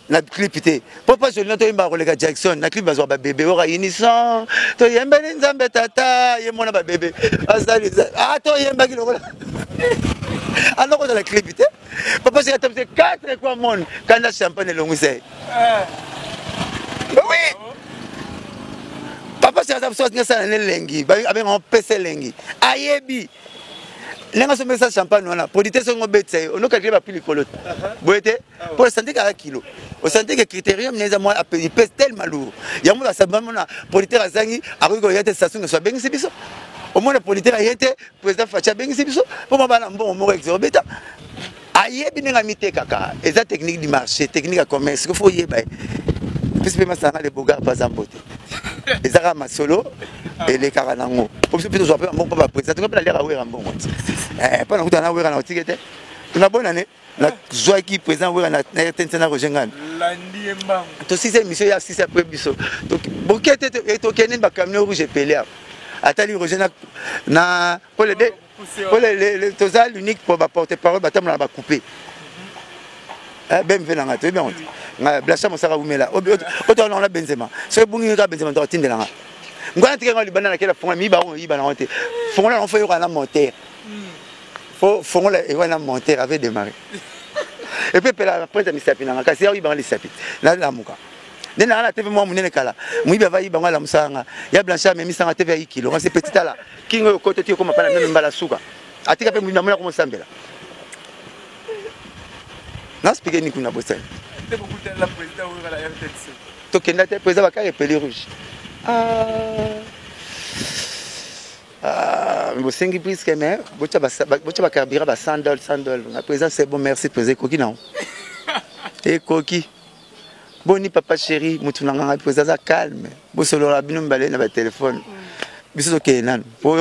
Speaker 1: na clip te, mpo pa Jolino toyembaka koleka Jackson na clip. Bazwaka babebe oka unison, toyembeli Nzambe tata ye mona babebe asali ah, toyembaki lokola anda kozala clip te. Papa sika tabise 4 kwa monde kanda champagne elongwisa ye. Oui, papa sika aza biso asala na elengi, abengango pesa elengi, ayebi ndenge asombesa champagne wana. Producteur soki ngobetisa ye, onocalcule baprix likolo te boye te, mpo osante kaka kilo, osante ke critérium na eza mwa ipese tellement lourd. Yango basamona producteur azangi, akoki koya te. Sassou Nguesso abengisi biso, omona producteur aye te. Président Fatshi abengisi biso mpo mwa bana mbongo moko exorbitant. Ayebi ndenge amitekaka, eza technique du marché, technique ya commerce. Ko fo oyeba ye mpesi mpe masanga le bogar mpe mbote, eza kaka masolo elekaka nango. Po biso mpe tozwa mpe bambongo mpo baprésident tonga mpe naliaka Wera mbongo ti mpo nakuta na Wera na otike te. Tuna bonane nazwaki président Wera na RTNC na Roger Ngani, tosisa émission ya sisi après biso boke te, tokende bacamion rouge epele awa, atali Roger na po le toza l'unique po baporte parole batambola na bacoupe BMV nanga, toyebi yango te. Blanchard Mosaka umela oto wana Benzema, soki ebungi kaka Benzema to atindelanga ngwana tika ngo libanda nakela fongola miyiba yango, oyiba nango te. Fongola nango fo yoka na moteur, fo fongola ewa na moteur avait démarré et puis epela na pointe ya misapi nanga, kasi ya oyibanga lisapi nalamuka. Nde nanga na TV mwa munene kala. Muyibi ava yiba ngo alamusaka nga. Ya Blanchard amemisa nga TV ya ikilo. Nga se petit tala. Kingo oyo kote ti okoma pa na meme mbala suka. Atika pe muyibi namona komosambela. Na expliquer ni kuna bosani.
Speaker 2: Te bokutana na président oyo na RTNC.
Speaker 1: Tokenda te président bakaka epeli rouge. Ah. Ah, bosengi puisque mais botya bacarburant ba 100 dollars 100 dollars na président c'est bon merci président ekoki nango ekoki boni papa chéri motu na nganga président aza calme bosolola bino mibale na batelefone biso tokende nanu po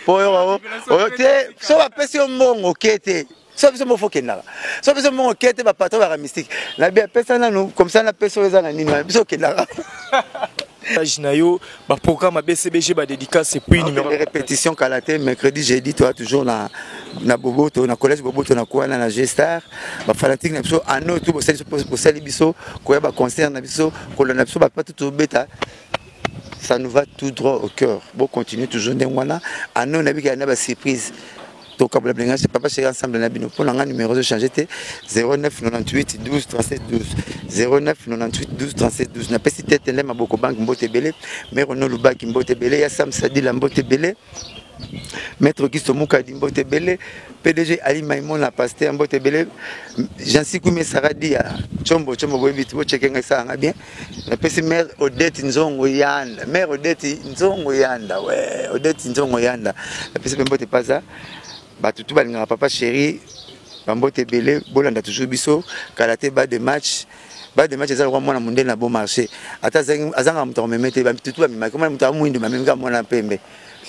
Speaker 1: oyoka te so bapesi yo mbongo oke te so biso moko okendaka so biso moko oke te bapatron baka mystique na bi apesa nanu comme ça napesa oyo eza na nini wana biso okendaka
Speaker 2: page na yo ba programme ya BCBG ba dédicace et puis numéro
Speaker 1: répétition kala te mercredi jeudi toi toujours na na boboto na collège boboto na kwana na G Star ba fanatique na biso ano tout bosali bosali biso koya ba concert na biso kolanda biso ba patu tobeta ça nous va tout droit au cœur bon continue toujours ndenge wana ano na bika na ba surprise tokabola bilenga papa chéri ensemble na bino mpo na nga numéro ezo change te 09 98 12 37 12 09 98 12 37 12 napesi tete nde maboko banke mbote ebele mère ono lubaki mbote ebele ya sam sadila mbote ebele maître Auguste Mukadi mbote ebele PDG Ali Maimona pasteur mbote ebele Jansi Kume Saradi ya Chombo Chombo boyebi ti bocheke ngai esalanga bien napesi mère Odette Nzongo Yanda mère Odette Nzongo Yanda we Odette Nzongo Yanda napesi mpe mbote paza bato tu balingaka papa chéri bambote ebele bolanda toujours biso kala te ba de match ba de match eza lokola mwana mondele na bon marché ata azangaka moto akomeme te batutu bamemaki mwana moto amwindu bamemi kaka mwana pembe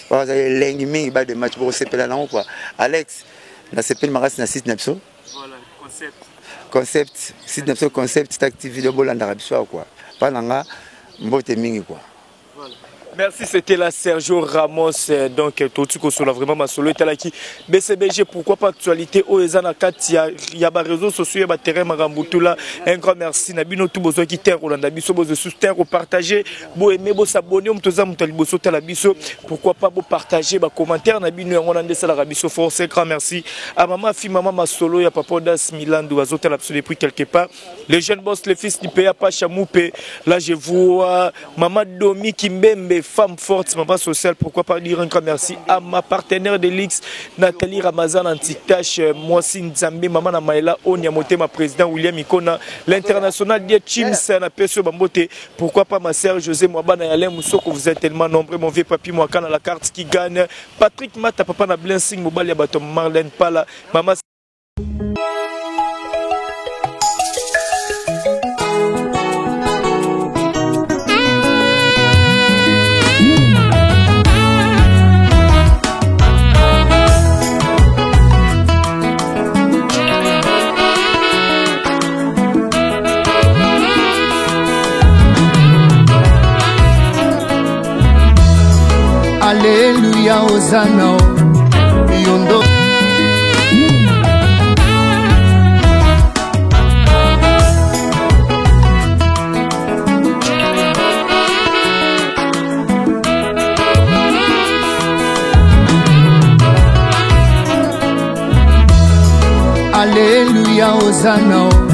Speaker 1: bazali elengi mingi ba de match bokosepela nango kua alex nasepeli makasi na site na biso concept site na biso concept tak tv do bolandaka biso awa kua mpa na nga mbote mingi kua.
Speaker 2: Merci, c'était là Sergio Ramos. Donc, Toti Kosola, vraiment, ma solo était là qui. BCBG, pourquoi pas actualité, Oeza na kati, ya ba réseaux sociaux, ya ba terrain, Maramboutou là. Un grand merci, Nabino, tout besoin qui terre, Rolanda Biso, besoin sous terre, partager, bo aimer, bo s'abonner, on te zam, taliboso, talabiso. Pourquoi pas, bo partager, ba commentaire, Nabino, on a des salaires, biso, force, grand merci. À maman, fille, maman, ma solo, ya papa Das Milan, d'Oiseau, talabso, depuis quelque part. Le jeune boss, le fils du PA Pacha Moupé. Là, je vois Maman Domi Kimbembe, femme forte, maman sociale. Pourquoi pas dire un grand merci à ma partenaire de l'X, Nathalie Ramazan Antitache, Mwasi Nzambe, Maman Amaela Oniamote, ma président William Ikona, l'international Die Chims, na Peso Bambote. Pourquoi pas ma sœur José Mwabana Yalem Moussoko, vous êtes tellement nombreux, mon vieux papi Mwakana, la carte qui gagne. Patrick Mata, papa na Blessing, Mobali Abato, Marlène Pala, Maman.
Speaker 3: Alléluia, Hosanna, yondo. Alléluia, Hosanna.